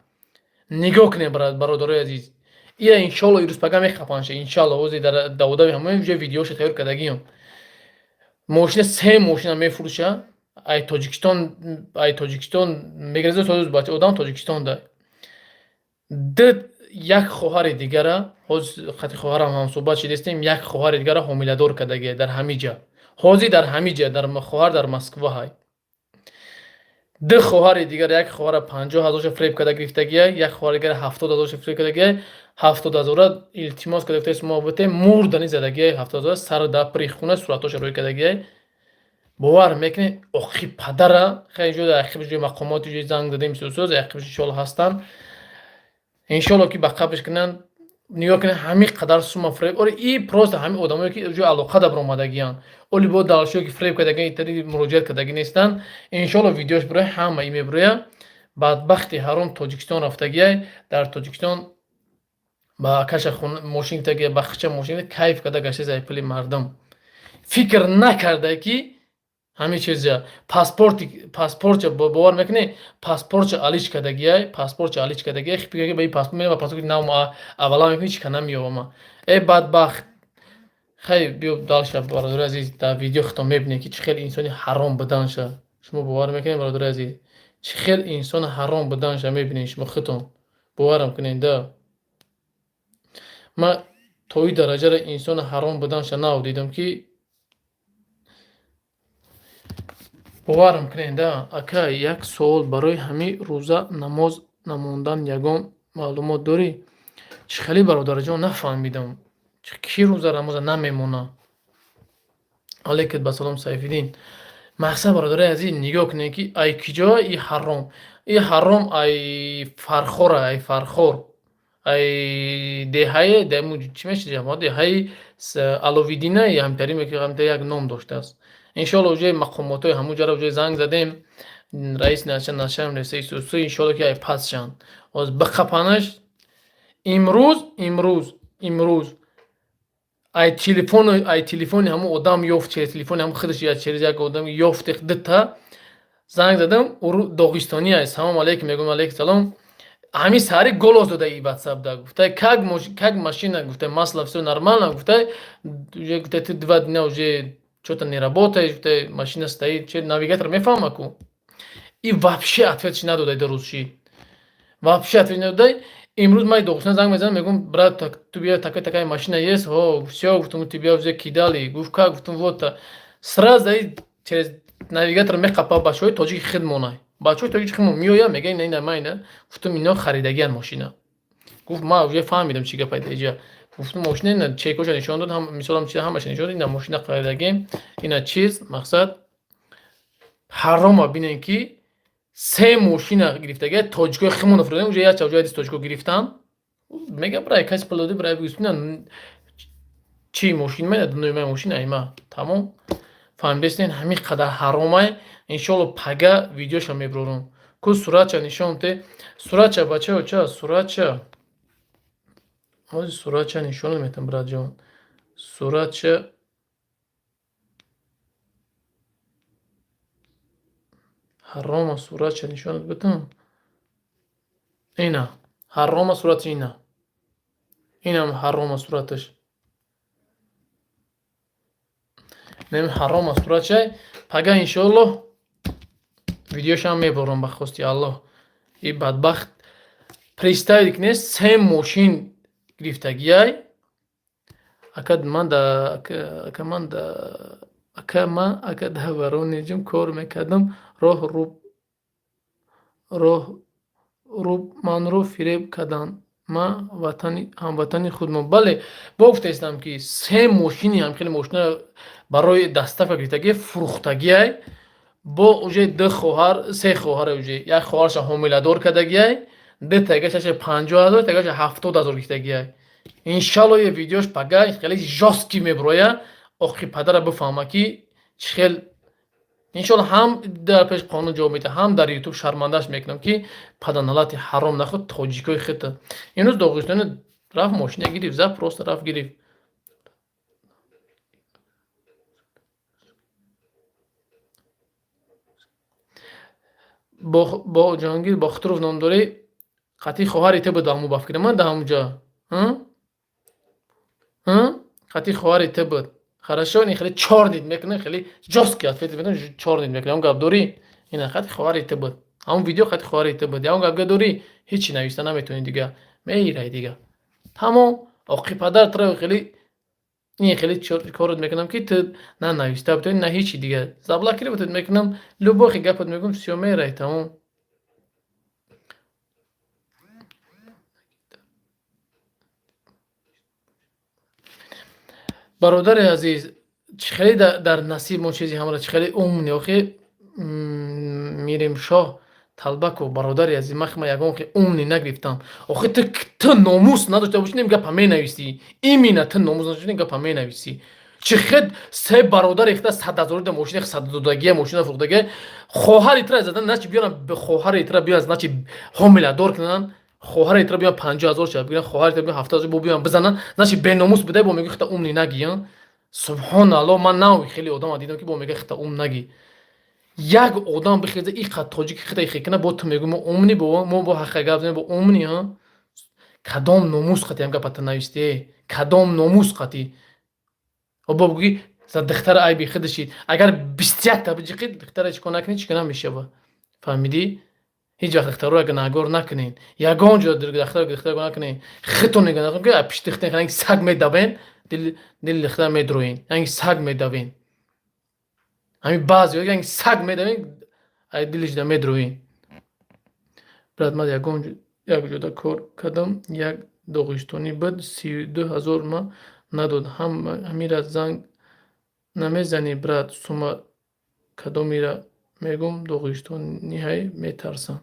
нигоҳ кунед, бародарои азиз, ия, иншоалло, ирӯз пага мехапанша, иншоалло. Ҳозир дар даводави ҳамаи ҷо видеоша тайёр кардагиам. Мошина, се мошина мефурӯша, ай Тоҷикистон, ай Тоҷикистон мегирад, бача одам Тоҷикистон да. Д як хоҳари дигара, ҳозир қати хоҳарам ҳамсӯҳбат шидастем, як хоҳари дигара ҳомиладор кардагия дар ҳамин ҷа, ҳозир дар ҳамин ҷа, дар хоҳар дар Москва ҳай. Ду хоҳари дигар, як хоҳара 50 ҳазорша фиреб карда гирифтагия, як хоҳари дигара 70 ҳазорша фиреб кардагия. 70 ҳазора илтимос карда гуфтаи мо бутем, мурдани задагия, 70 ҳазора сар да при хуна суратҳоша рӯй кардагия. Бовар мекунед, охи падара хеле ҷо ақиб ҷои мақомоти ҷои занг дадем, сӯсӯз ақиб, иншоалло, ҳастанд, иншоалло, ки ба қабрш кунанд. Нигоҳ кунед, ҳамин қадар сума фиреб. Оре, и просто ҳамин одамое ки ҷои алоқа да баромадагиянд, оли бо далшое ки фиреб кардаги, итари муроҷиат кардаги нестанд. Иншоалло, видеош бироя, ҳама и мебироя. Бадбахти ҳаром Тоҷикистон рафтагиай, дар Тоҷикистон ба каша мошин гирифтагия, ба хича мошин, кайф карда гаштаи пули мардум. Фикр накарда, ки ҳамин чиза паспорти, паспортча, бовар мекунӣ, паспортча алиш кардагиай, паспортча алиш кардагиай. Фикр ба ин паспорт, ба паспорти нав аввала мекунӣ, ҳеч ка намеёбама. Э, бадбахт, Хай, биё дальше, бародари азиз, дар видео худтон мебинед, ки чӣ хел инсони ҳаром буданша. Шумо бовар мекунед, бародари азиз, чӣ хел инсони ҳаром буданша мебинед шумо худтон, боварам кунед да. Ман то ин дараҷаро инсони ҳаром буданша нав дидам, ки боварам кунед да. Ака, як суол: барои ҳамин рӯза намоз намондан ягон маълумот дорӣ? Чӣ хеле, бародарҷон, нафаҳмидам, кӣ рӯза намоза намемона? Алейкум ба салом, Сайфиддин. Мақсад, бародари азиз, нигоҳ кунед, ки ай киҷо и ҳаром, и ҳаром ай Фархора, ай Фархор, ай деҳае даму чӣ мешава, деҳаи Аловиддина, ҳамтари як ном доштааст. Иншоалло, уже мақомотҳои ҳамун ҷара уже занг задем, раис наша нашам ресаисусу, иншоалло, ки ай пас шанд, ҳоз биқапанаш. Имрӯз ай телефони ҳамун одам ёфт, через телефони ҳамун худаш, через як одам ёфт, дута занг задам, доғистонӣ ай. Салом алейкум мегӯм, алейкум салом. Ҳамин саҳари голос дода и ватсап да, гуфта: Как машина?» Гуфта: «Масло, всё нормально». Гуфта, гуфта: «Ты 2 дня уже что-то не работаешь». Гуфта: «Машина стоит». Че, навигатор мефаҳма ку. И вообще ответ ши надодай, ду рӯз шид, вообще ответ надодай. Имрӯз ман Доғистон занг мезанам, мегӯм: «Брат, у тебя такая такая машина есть?» «О, всё». Гуфтам: «Тебя уже кидали». Гуфт: «Как?» Гуфтам: «Вот». Сразу через навигатор меқапа, бачаҳои тоҷики хидмонай, бачаҳои тоҷики хидмон меояд, мега: «Ина, ина, ма ина». Гуфтам: «Ино харидагиан мошина». Гуфт: «Ма уже фаҳмидам, чӣ гапай иҷа». Гуфтам: «Мошина ина». Чекоша нишон дод, мисолам чи, ҳамаша нишон дод: «Ина мошина харидагем, ина чиз». Мақсад, ҳарома бинем, ки се мошина гирифтага, тоҷикои химона фурӯдем. Уже як чавҷои тоҷико гирифтан, мега: «Брай, каси пул доди, брай, бигӯ, чи мошин ма, ма мошина има». Тамом, фаҳмидастен, ҳамин қадар ҳаромай. Иншоалло, пага видеоша мебурорам ку. Суратча нишон те, суратча, бачаё, ча суратча, ҳозир суратча нишон метам, братҷон, суратча. Ҳарома суратча нишонат битам. Ина ҳарома сурати, ина, инам ҳарома сураташ, нем ҳарома суратчай. Пага, иншоалло, видеошам меборам, ба хости Аллоҳ. И бадбахт, представить кунед, се мошин гирифтагиай. Ака, ман да, ака, ман да, ака, ман, ака, дар Воронежам кор мекардам, роҳ руб, роҳ руб манро фиреб карданд. Ман ватани, ҳамватани худмон. Бале, бо гуфтаистам, ки се мошини ҳамхели мошина барои доставка гирифтагӣ, фурӯхтагиай, бо уже ду хоҳар, се хоҳар, уже як хоҳарша ҳомиладор кардагиай, ду тагаша 50 000, тагаша 70 000 гирифтагиай. Иншалло, е видеош пага хеле жёсткий меброя, охи падара бифаҳма, ки чӣ хел. Иншолло, ҳам дар пеш қонун ҷавоб медиҳам, ҳам дар Ютуб шармандааш мекунам, ки паданалати ҳаром нахӯд тоҷикои хита. Имрӯз Доғистони рафт, мошина гирифт, за просто рафт, гирифт. Бо Ҷоҳонгир Бохтуров ном дорӣ, қатъи хоҳари ту буд ҳаму, ба фикри ман, дар ҳамуҷа қатъи хоҳари ту буд. Хорошо, ин хеле чёрный мекунем, хеле жёсткий ответ мекунем, чёрный мекунем. Ягон гап дорӣ? Ина хати хоҳари ту буд, ҳамон видео хати хоҳари ту буд. Ягон гапга дорӣ? Ҳечи нависта наметавонӣ дига, меирай дига, тамом. Оқи падар туро хеле ин хеле корот мекунам, ки ту на нависта битавонӣ, на ҳечи дига. Заблокировать мекунам, любой хи гапат мегӯм, всё, мерай, тамом. Бародари азиз, чӣ хеле дар насиб мо чизи ҳамра, чӣ хеле умный охи Миримшоҳ Талбаков. Бародари азиз, ман ма ягон хе умный нагирифтам. Охи ту номус надошта бошӣ, нем гапа менависӣ. Именно ту номус надошта, нем гапа менависӣ. Чӣ хел се бародар ихта 100 ҳазорида мошина саддодагия, мошина фурӯхтагия, хоҳари тра задан, значит биёрам, хоҳари тра биёран, значит ҳомиладор кунанд, хоҳари тра биёран, 50 000 шава бигиран, хоҳари тра биёран, 70 000 бо биёран бизананд, значит беномус будай, бо мегӯ хита умный нагиян. Субҳоналло, ман нав хеле одама дидам, ки бо мега хита ум нагӣ. Як одам бихеза, иқа тоҷики хита ихе кина, бо ту мегӯ мо умный, бо мо бо ҳаққа гап занем, бо умный. Ҳа, кадом номус қати ҳам гапата навистие? Кадом номус қати? Бо бугӯи за духтара айби худашид. Агар 21-та биҷиқид, духтара чӣ кор накунӣ, чӣ кор намешава. Фаҳмидӣ? Ҳеҷ вақт духтароро гунаҳгор накунед. Ягон ҷо духтара гунаҳ накунед. Худтон гунаҳгор ки пишти духтара саг медавен, дили духтара медроен. Янги саг медавен. Ҳамин баъзеҳо янги саг медавен, ай дилишда медроен. Брат, ман ягон як ҷода кор кардам, як доғистонӣ буд, 32 000 ма надод. Ҳамира занг намезанӣ, брат, сума кадомира мегӯм, доғистониҳай, метарсам.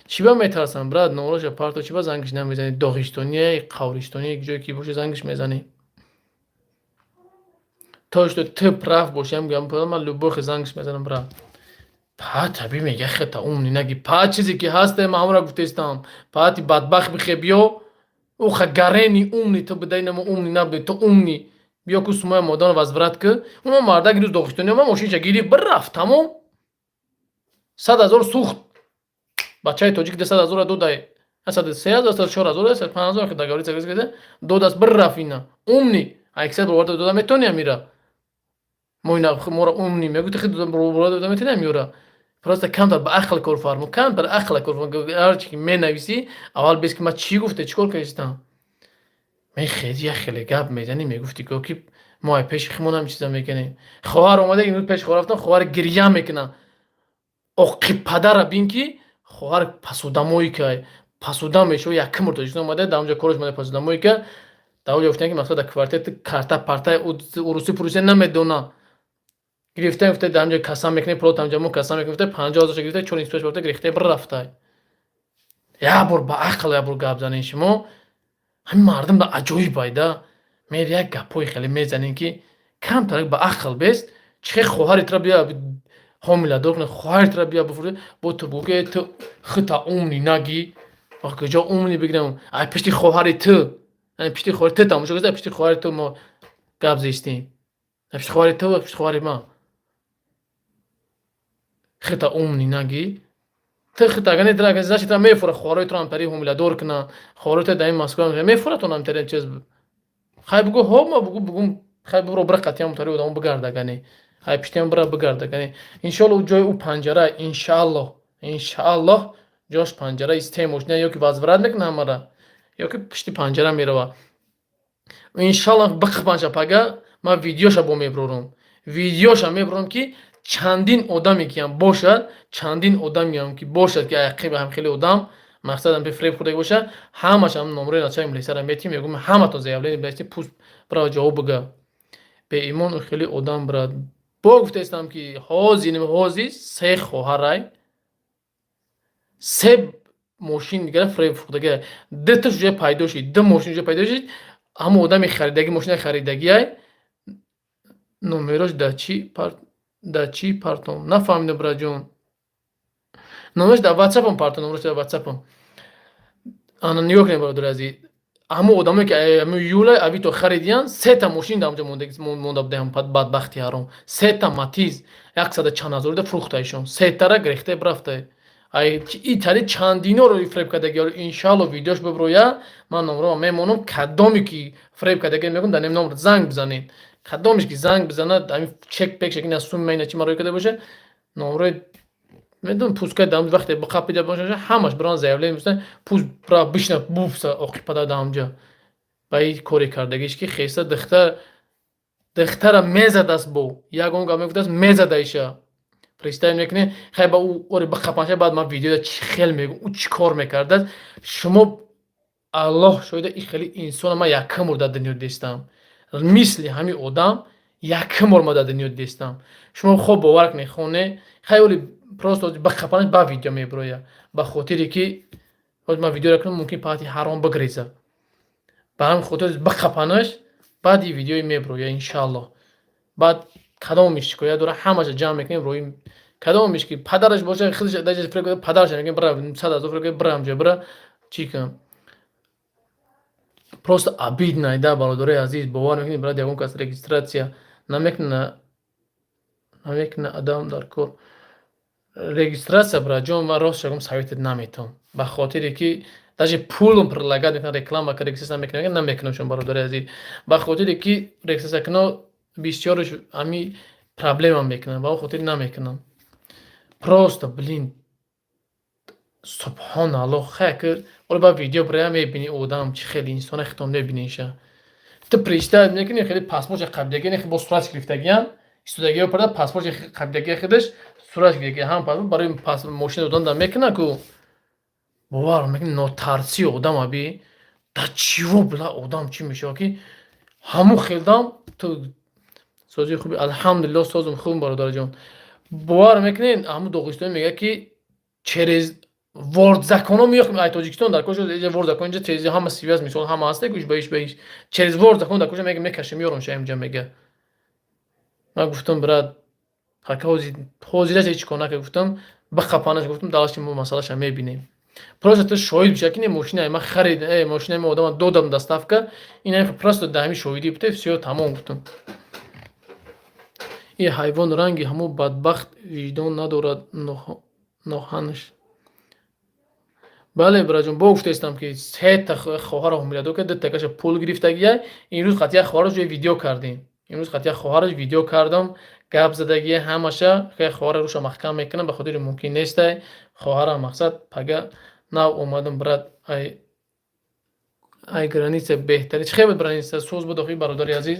Чӣ ба метарсам, брат? Номраша парто, чӣ ба зангиш намезанӣ? Доғистоние, қавристоnie, ҷое ки боша, зангиш мезанӣ. То что ты прав бошӣ, ҳам ман любой хел зангиш мезанам, брат. Па таби мега хета умный наги. Па чизе ки ҳасте, ман ҳамонро гуфтестам. Паати бадбахт бихе биё, уха гарени умный ту бидай, намо умный набуди, ту умный. Биё ку сумоя модано возврат ки. Ума мардак рӯз доғистони ма мошинша гирифт, бирафт, тамом. 100 000 сӯхт. Бачаи тоҷик 100 000-ра додай. 103 000, 104 000, 105 000 ки договориться додааст, бирафт ина. Умный. Аксар боварда дода метавонӣ амира. Мо ина моро умный мегӯ, ту худ боварда дода метавонӣ амира. Просто камтар ба ақл кор фармо, камтар ақл кор фармо. Ҳарчи ки менависӣ, аввал бес ки ман чӣ гуфте, чӣ кор кардистам. Мехези, як хеле гап мезанӣ, мегуфти ки мо ай пеши химон ҳам чиза мекунем. Хоҳар омада, имрӯз пеши хоҳар рафтам, хоҳар гирья мекунад. Оқи падара бин ки хоҳар посудомойка кай. Посуда мешава, якум бор Тоҷикистон омада, дар онҷо кораш омада, посудомойка. Дар онҷо гуфтан ки масалан дар квартира карта парта урусӣ пурусия намедона. Гирифта, гуфта, дар онҷо касам мекунем, пулот ҳамҷо мо касам мекунем, гуфта, 50 000 гирифта, чор инспектор гуфта, гирифта бирафта. Як бор ба ақл, як бор гап занед шумо. Ҳамин мардум ба аҷоиб айда. Мер як гапҳои хеле мезанем ки камтар ба ақл бест. Чӣ хел хоҳари тура бия ҳомиладор кунад, хоҳари тура бия бифурӯ, бо ту бугӯ ки ту хута умный нагӣ. Куҷо умный бигирам? Ай пишти хоҳари ту. Ай пишти хоҳари ту тамошо кардӣ, ай пишти хоҳари ту мо гап зистем. Ай пишти хоҳари ту, пишти хоҳари ман. Хута умный нагӣ. Ту хута агар не, значит, тра мефура хоҳарои туро ҳамтари ҳомиладор кунанд. Хоҳарои ту дар ин Москва мефура ту ҳамтари чиз. Хай бугӯ, ҳо, ма бугӯ, бугӯм, хай буро бира қатъиян мутари одамо бигард агане. Ай пиштиам бира бигард агане. Иншоалло ҷои ӯ панҷара, иншааллоҳ, иншааллоҳ ҷош панҷара исте мошина ё ки возврат мекунад ҳамара, ё ки пишти панҷара мерава. Иншааллоҳ биқипанша пага ман видеоша бо меброрам. Видеоша меброрам ки чандин одаме ки ҳам бошад, чандин одамеам ки бошад, ки ақиби ҳам хеле одам мақсадам би фиреб хӯрдаги боша, ҳамаш ҳам номрои начальник милисияро метиҳем, мегӯм, ҳаматон заявление бинависед, пусть бирава ҷавоб бига. Беимон хеле одам, брат. Бо гуфтаистам ки ҳозир ҳозир се хоҳарай, се мошин дигара фиреб фурӯхтагиай. Дуташ уже пайдо шид, ду мошин уже пайдо шид. Ҳамон одами харидаги, мошинаи харидагиай, номерош дар чӣ партом? Нафаҳмидам, братҷон. Номерош дар ватсапам партом, номерош дар ватсапам. Ана нигоҳ кунед, бародари азиз. Ҳамон одамое ки ҳамин Юла Авито харидиян, сета мошин дар онҷо монда будаям, бадбахти ҳаром. Сета Матиз, яксада чанд ҳазорида фурӯхта ишон. Сетара гирехта бирафта. Ай итари чандиноро фиреб кардаги, иншаалло видеош биброя, ман номроро мемонам, кадоме ки фиреб кардаги мегӯм, дар нем номр занг бизанед. Кадомеш ки занг бизанад, ҳамин чек пек шак ина сумма ина чи марои карда боша, номрои медонам, пускай дар вақте биқапида боша, ҳамаш биран заявление бисанд, пусть бира бишна бупса оқи пада дар ҳамҷа. Ба ин коре кардагиш ки хеста духтар духтара мезадааст, бо ягон гап мегуфтааст, мезада иша. Представь мекунед, хай ба ӯ ори биқапанша, баъд ман видеода чӣ хел мегӯм, ӯ чӣ кор мекардааст. Шумо Аллоҳ шоҳида, ин хеле инсона ман якум бор дар дунё дистам. Мисли ҳамин одам якум бор ман дар дунё дистам. Шумо хоб бовар кунед, хоне, хай оли просто биқапанаш, ба видео мебироя. Ба хотире ки ҳоз ман видеоро кунам, мумкин паҳати ҳаром бигреза. Ба ҳамин хотир биқапанаш, баъд ин видеои мебироя, иншааллоҳ. Баъд кадомиш шикоят дора, ҳамаша ҷамъ мекунем, рои кадомиш ки падараш боша, худаш падараша мегӯем, бира 100 000 фиреб, бира ҳамҷо, бира чӣ кун. Просто обидно да, бародарои азиз, бовар мекунед, брат, ягон кас регистрация намекуна, намекуна адам дар кор. Регистрация, братҷон, ман рост шагум, советет наметавам. Ба хотире ки даже пулам предлагать мекунад, реклама ка регистрация намекунам, намекунам шумо, бародари азиз. Ба хотире ки регистрация куно. Бисёрш ҳами проблема мекунанд, ба он хотир намекунам. Просто, блин, субҳоналлоҳ, хай ки ола ба видео бирая, мебини одам чӣ хеле инсона, хитон мебиниша. Ту представить мекунӣ, хеле паспорти қабилагӣ бо сурат гирифтагиам, истодагиё парда, паспорти қабилагии худаш сурат гирифтаги, ҳам паспорт барои мошина додан да мекунад ку. Бовар мекунӣ, нотарсии одам аби да чиво била, одам чӣ мешавад, ки ҳамун хелдам. Ту сози хуби? Алҳамдулилло, созум хуб, бародарҷон. Бовар мекунед, ҳамун доғистони мегӯяд, ки через вор законо меёхем ай Тоҷикистон дар кошо вор закон инҷа через ҳама связь, мисол, ҳама ҳаста, гӯш ба иш ба иш через вор закон дар кошо мега, мекашем, меёрам ша инҷа, мега. Ман гуфтам, брат, ҳака ҳозираш ҳеҷ кор нака, гуфтам, бихапанаш, гуфтам, дальше мо масъалаша мебинем. Просто ту шоҳид биша, ки не, мошинаи ман харид, мошинаи ма одама додам, доставка ина, просто дар ҳамин шоҳидӣ бите, всё, тамом, гуфтам. И ҳайвон ранги ҳамун бадбахт виҷдон надорад, ноҳанаш. Бале, бираҷон, бо гуфтаистам, ки сета хоҳарро ҳомиладор кард, дутакаша пул гирифтагия. Имрӯз қатъия хоҳараш ҷои видео кардем, имрӯз қатъия хоҳараш видео кардам, гап задагия ҳамаша. Хоҳара руша маҳкам мекунам, ба хотири мумкин нестай хоҳара, мақсад, пага нав омадам, брат, ай граница. Беҳтари чӣ хел буд граница? Соз буд охи, бародари азиз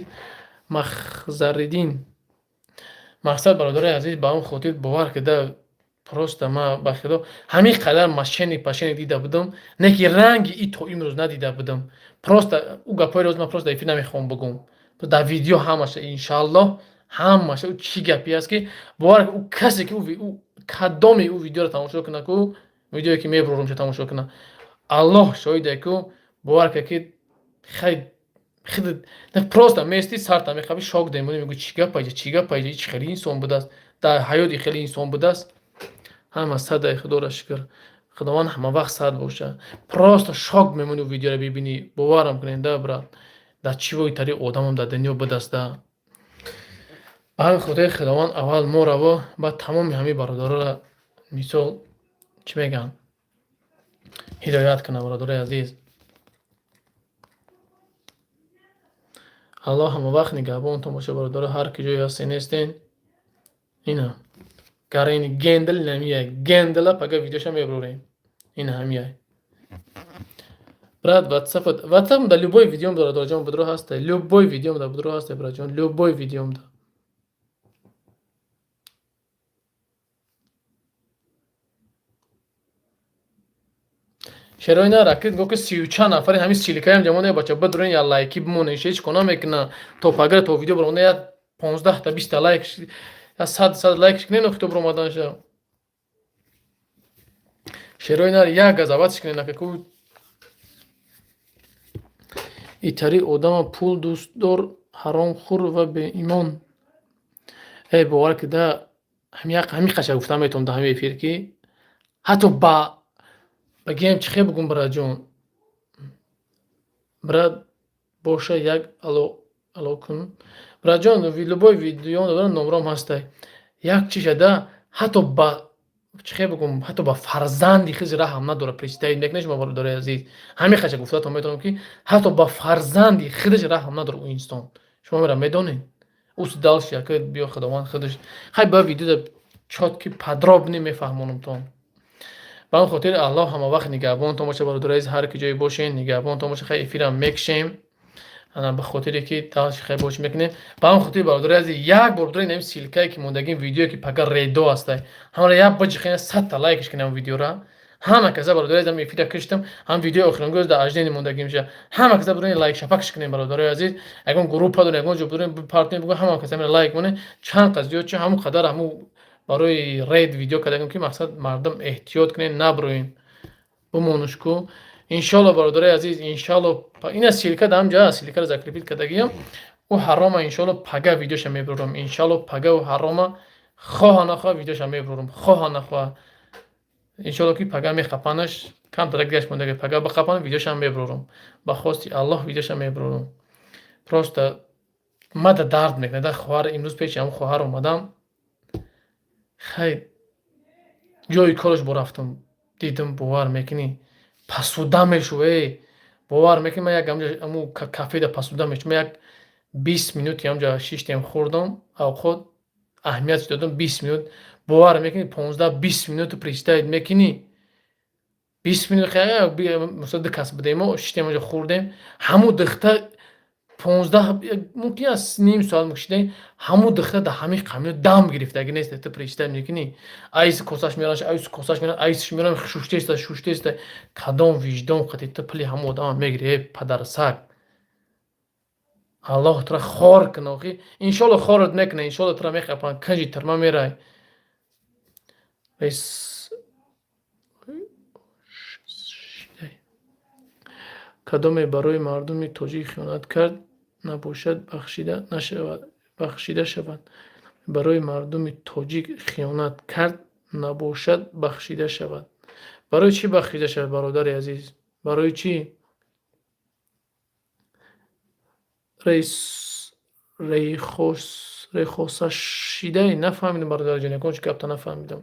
Махзариддин. Мақсад, бародари азиз, ба он хотир бовар кида, просто ма, ба худо, ҳамин қадар мошенник пашенник дида будам, не ки ранги и то имрӯз надида будам. Просто ӯ гапҳои роз ман просто эфир намехоҳам бигӯм, дар видео ҳамаша, иншааллоҳ, ҳамаша. Ӯ чӣ гапе аст, ки бовар, ӯ касе ки ӯ кадоме ӯ видеоро тамошо кунад ку, видеое ки мебурорумша тамошо кунад, Аллоҳ шоҳиде ку, бовар кар, ки хай просто мести сарта мехаби, шок демонӣ, мегӯ: чӣ гап айҷа, чӣ гап айҷа, чӣ хеле инсон будааст, дар ҳаёти хеле инсон будааст. Ҳама садай, худоро шукр, худованд ҳама вақт сад боша. Просто шок мемонӣ, видеоро бибинӣ, боварам кунед да, брат, дар чӣ войтари одамам дар дунё будаст да. Ба ҳамин хотири худованд аввал мораво, баъд тамоми ҳамин бародароро, мисол, чӣ мегӯянд, ҳидоят кунад, бародарои азиз. Аллоҳ ҳама вақт нигаҳбонтон боша, бародаро, ҳар ки ҷое ҳастен, нестен. Ина гарини гендал намия, гендала пага видеоша мебурорем, ина ҳамия. Брат, ватсап, ватсап да любой видеом, бародарҷон, будро ҳаста, любой видеом да будро ҳаста, братҷон, любой видеом да. Шерои на ракет го, ки сию чанд нафари ҳамин ссылка ям ҷамоне, бача, бидурен, я лайки бимонен, ҳеҷ кор намекуна. То пагара, то видео баромада, я 15-та, 20-та лайк, я 100 лайк кунен, охи то баромаданша. Шерои нар як газаватш кунен, акаку итари одама пул дӯстдор, ҳаромхӯр ва беимон. Э, бовар кида, ҳамин қаша гуфта метавонам дар ҳамин эфир, ки ҳатто ба багиям чӣ хел бугум, братҷон, брат боша, як ало кун, братҷон, любой видео дорам, номром ҳастай. Як чиша да, ҳатто ба чӣ хел бугум, ҳатто ба фарзанди хиз раҳм надорад. Представить мекунед шумо, бародарои азиз, ҳамин қаша гуфтатон метавонам, ки ҳатто ба фарзанди худаш раҳм надорад ӯ инсон. Шумо мера медонед, ус дальше яка биё, худованд худаш хай ба видео чётко, подробно мефаҳмонамтон. Ба он хотир Аллоҳ ҳама вақт нигаҳбонтон боша, бародари азиз, ҳар ки ҷое бошен, нигаҳбонтон боша. Хай, эфирам мекушем, ба хотире ки дальше хай бош мекунем. Ба он хотир, бародари азиз, як бор бидоред, ин ссылка е ки мондагим, видеое ки пага редо ҳастай, ҳамара як биҷиқена, 100-та лайкш кунем видеора, ҳама каса. Бародари азиз, эфира киштам, ҳам видеои охиронгӯз дар аждени мондагим ша, ҳама каса бидоред, лайк шапакш кунем, бародарои азиз. Ягон группа дорем, ягон ҷо бидорем, партнер бигӯ, ҳама каса лайк монем. Чанд қад зиёд чи, ҳамон қадар ҳамун барои рейд видео кардагим, ки мақсад, мардум эҳтиёт кунед, наброен, бимонуш ку. Иншолло, бародарои азиз, иншолло, ина ссылка дар ҳамҷа, ссылка ро закрепить кардагиям. Ӯ ҳарома, иншолло, пага видеоша мебурорам, иншолло, пага ӯ ҳарома, хоҳа нахоҳа, видеоша мебурорам, хоҳа нахоҳа. Иншолло, ки пага мехапанаш, камтарак гашт мондаги, пага бихапан, видеошам мебурорам, ба хости Аллоҳ видеоша мебурорам. Просто мада дард мекунад да, хоҳар, имрӯз пеши ҳамн хоҳар омадам, хай, ҷои кораш борафтам, дидам, бовар мекунӣ, пасуда мешув, э, бовар мекунӣ, ман як аму кафеда пасуда мешув, ман як 20 минути ҳамҷа шиштем, хӯрдам авқот, аҳамият додам. 20 минут, бовар мекунӣ, 15-20 минуту представить мекунӣ, 20 минут масалан ду кас будем, шиштем онҷо, хӯрдем. Ҳамун духта 15, мумкин аст, ним соат мекушидем. Ҳамун духта дар ҳамин қамиё дам гирифтагӣ нест. Ту представить мекунӣ, айс косаш меоранд, айс косаш меоранд, айсш меоранд, шуштеста, шуштеста. Кадом виҷдон қати ту пули ҳамун одама мегирӣ? Э, падарсаг, Аллоҳ тура хор куна. Охи, иншолло, хорат мекуна, иншолло, тура мехапанд, канҷи тирма мерай. Кадоме барои мардуми тоҷик хиёнат кард набошад, бахшида шавад. Барои мардуми тоҷик хиёнат кард набошад, бахшида шавад. Барои чӣ бахшида шавад, бародари азиз, барои чӣ? Рейхосашидаи нафаҳмидам, бародарҷон, ягон чи гапта нафаҳмидам.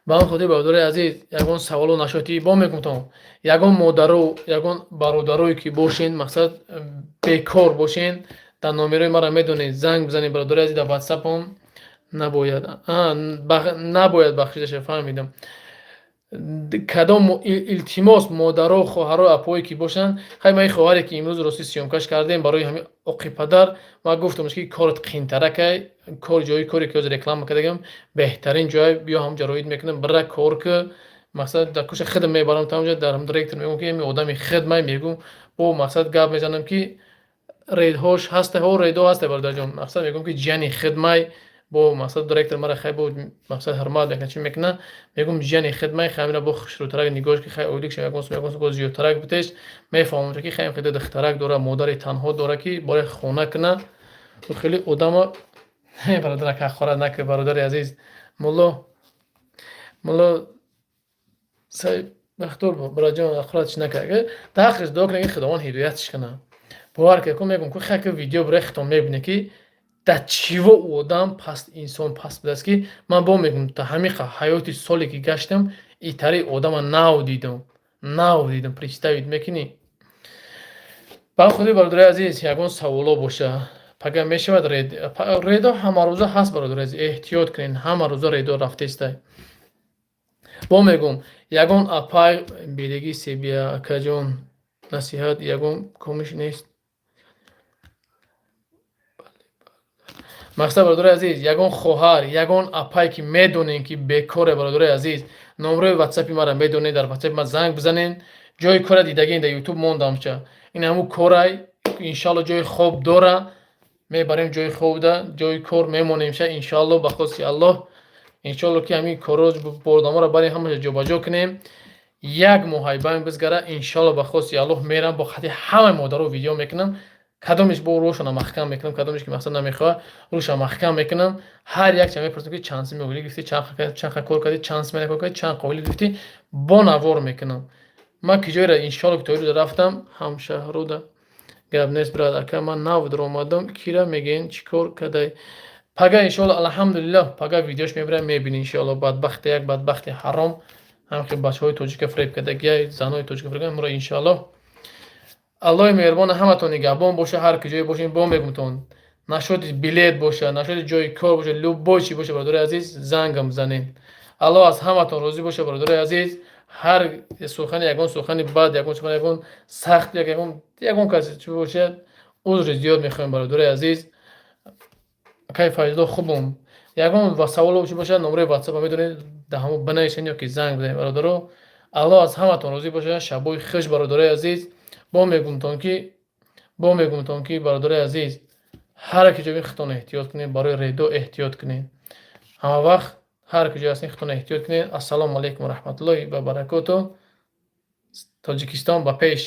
Ба он хотир, бародари азиз, ягон саволо нашоти бо мегумтон. Ягон модару ягон бародарое ки бошен, мақсад, бекор бошен, дар номерои маро медонед, занг бизанед, бародари азиз, дар ватсапом. Набояд бахшида шавад, фаҳмидам. Кадом, илтимос, модаро, хоҳаро, апое ки бошанд. Хай, ман ин хоҳаре ки имрӯз рости съёмка ш кардем, барои ҳамин оқи падар ман гуфтамш, ки корат қиинтаракай, кор, ҷои коре ки ҳозир реклама кардагам, беҳтарин ҷой, биё, ҳамҷа роид мекунам, бира кор ки. Мақсад, дар куша хидм мебарам тамҷа, дар директор мегӯм, ки ами одами хидмай, мегӯм, бо мақсад гап мезанам, ки рейдҳош ҳаста, ҳо, рейдҳо ҳаста, бародарҷон. Мақсад, мегӯм, ки ҷияни хидмай, бо мақсад директор мара хай бо мақсад ҳурмат мекунад, чӣ мекунад. Мегӯм, ҷияни хидмай, хай, бо хушрӯтарак нигоҳш ки, хай, ойликша ягон сум зиёдтарак битеш, мефаҳмам, ки хай, хеле духтарак дора, модари танҳо дора, ки бояд хона куна. Хеле одама, бародар, ҳақорат накун, бародари азиз. Мулло, мулло бахтор, бародарҷон, ҳақоратш накард. Дар ҳаққиш дуо кунед, ки Худованд ҳидоятш кунад. Бовар кунед, мегӯм, ку хай, видео барои худтон мебинед, ки дар чиво ӯ одам паст, инсон паст будааст, ки ман бо мегӯм, та ҳамин ҳаёти соле ки гаштам, итари одама нав дидам, нав дидам. Представить мекунӣ? Ба худи, бародари азиз, ягон саволо боша. Пага мешавад рейдо? Ҳамарӯза ҳаст, бародари азиз, эҳтиёт кунед, ҳамарӯза рейдо рафтестай. Бо мегӯм, ягон апай береги себя, акаҷон, насиҳат ягон комиш нест. Мақсад, бародари азиз, ягон хоҳар, ягон апай ки медонем, ки бекоре, бародари азиз, номерои ватсапи мара медонед, дар ватсапи ман занг бизанед. Ҷои кора дидагин, дар Ютуб мондамча, ин ҳамун корай, иншалло, ҷои хоб дора, мебарем ҷои хобда, ҷои кор мемонемша, иншалло, ба хости Аллоҳ. Иншалло, ки ҳамин корро бордоморо барем, ҳамаша ҷобаҷо кунем, як моҳай байн бизгара, иншалло, ба хости Аллоҳ, мерам, бо хати ҳамаи модаро видео мекунам. Кадомеш бо рӯшона маҳкам мекунам, кадомеш ки мақсад намехоҳад, рӯша маҳкам мекунам. Ҳар якча мепурсам, ки чанд сими ойлӣ гирифтӣ, чанд кор кардӣ, чанд смена кор кардӣ, чанд қоилӣ гирифтӣ, бо навор мекунам. Ман ки ҷойра, иншалло, ки то рӯза рафтам, ҳамшаҳруда гап нест, брат. Ака, ман нав даромадам, кира мегӯен, чӣ кор кардай? Пага, иншалло, алҳамдулиллоҳ, пага видеош мебирам, мебини, иншалло. Бадбахти як бадбахти ҳаром, ҳамхел бачаҳои тоҷика фиреб кардагия, занҳои тоҷика фиреб кардагия. Иншаллоҳ, Аллоҳи меҳрубон ҳаматон нигаҳбон боша, ҳар ки ҷое бошем. Бо мегумтон, нашоди билет боша, нашоди ҷои кор боша, любой чи боша, бародари азиз, зангам занед. Аллоҳ аз ҳаматон розӣ боша, бародари азиз. Ҳар сухани, ягон сухани бад, ягон сухани, ягон сахт, ягон касе чӣ бошад, узри зиёд мехоҳем, бародари азиз. Акай Файзулло, хубум. Ягон саволо чӣ бошад, номерои ватсапа медонед, дар ҳамон бинависед ё ки занг бизанед, бародаро. Аллоҳ аз ҳаматон розӣ бошад. Шабои хуш, бародарои азиз. Бо мегумтон ки, бародарои азиз, ҳар ки ҷои худтон эҳтиёт кунед, барои редо эҳтиёт кунед. Ҳама вақт, ҳар ки ҷой ҳастед, худтон эҳтиёт кунед. Ассалому алайкум ва раҳматуллоҳи ва баракоту. Тоҷикистон ба пеш!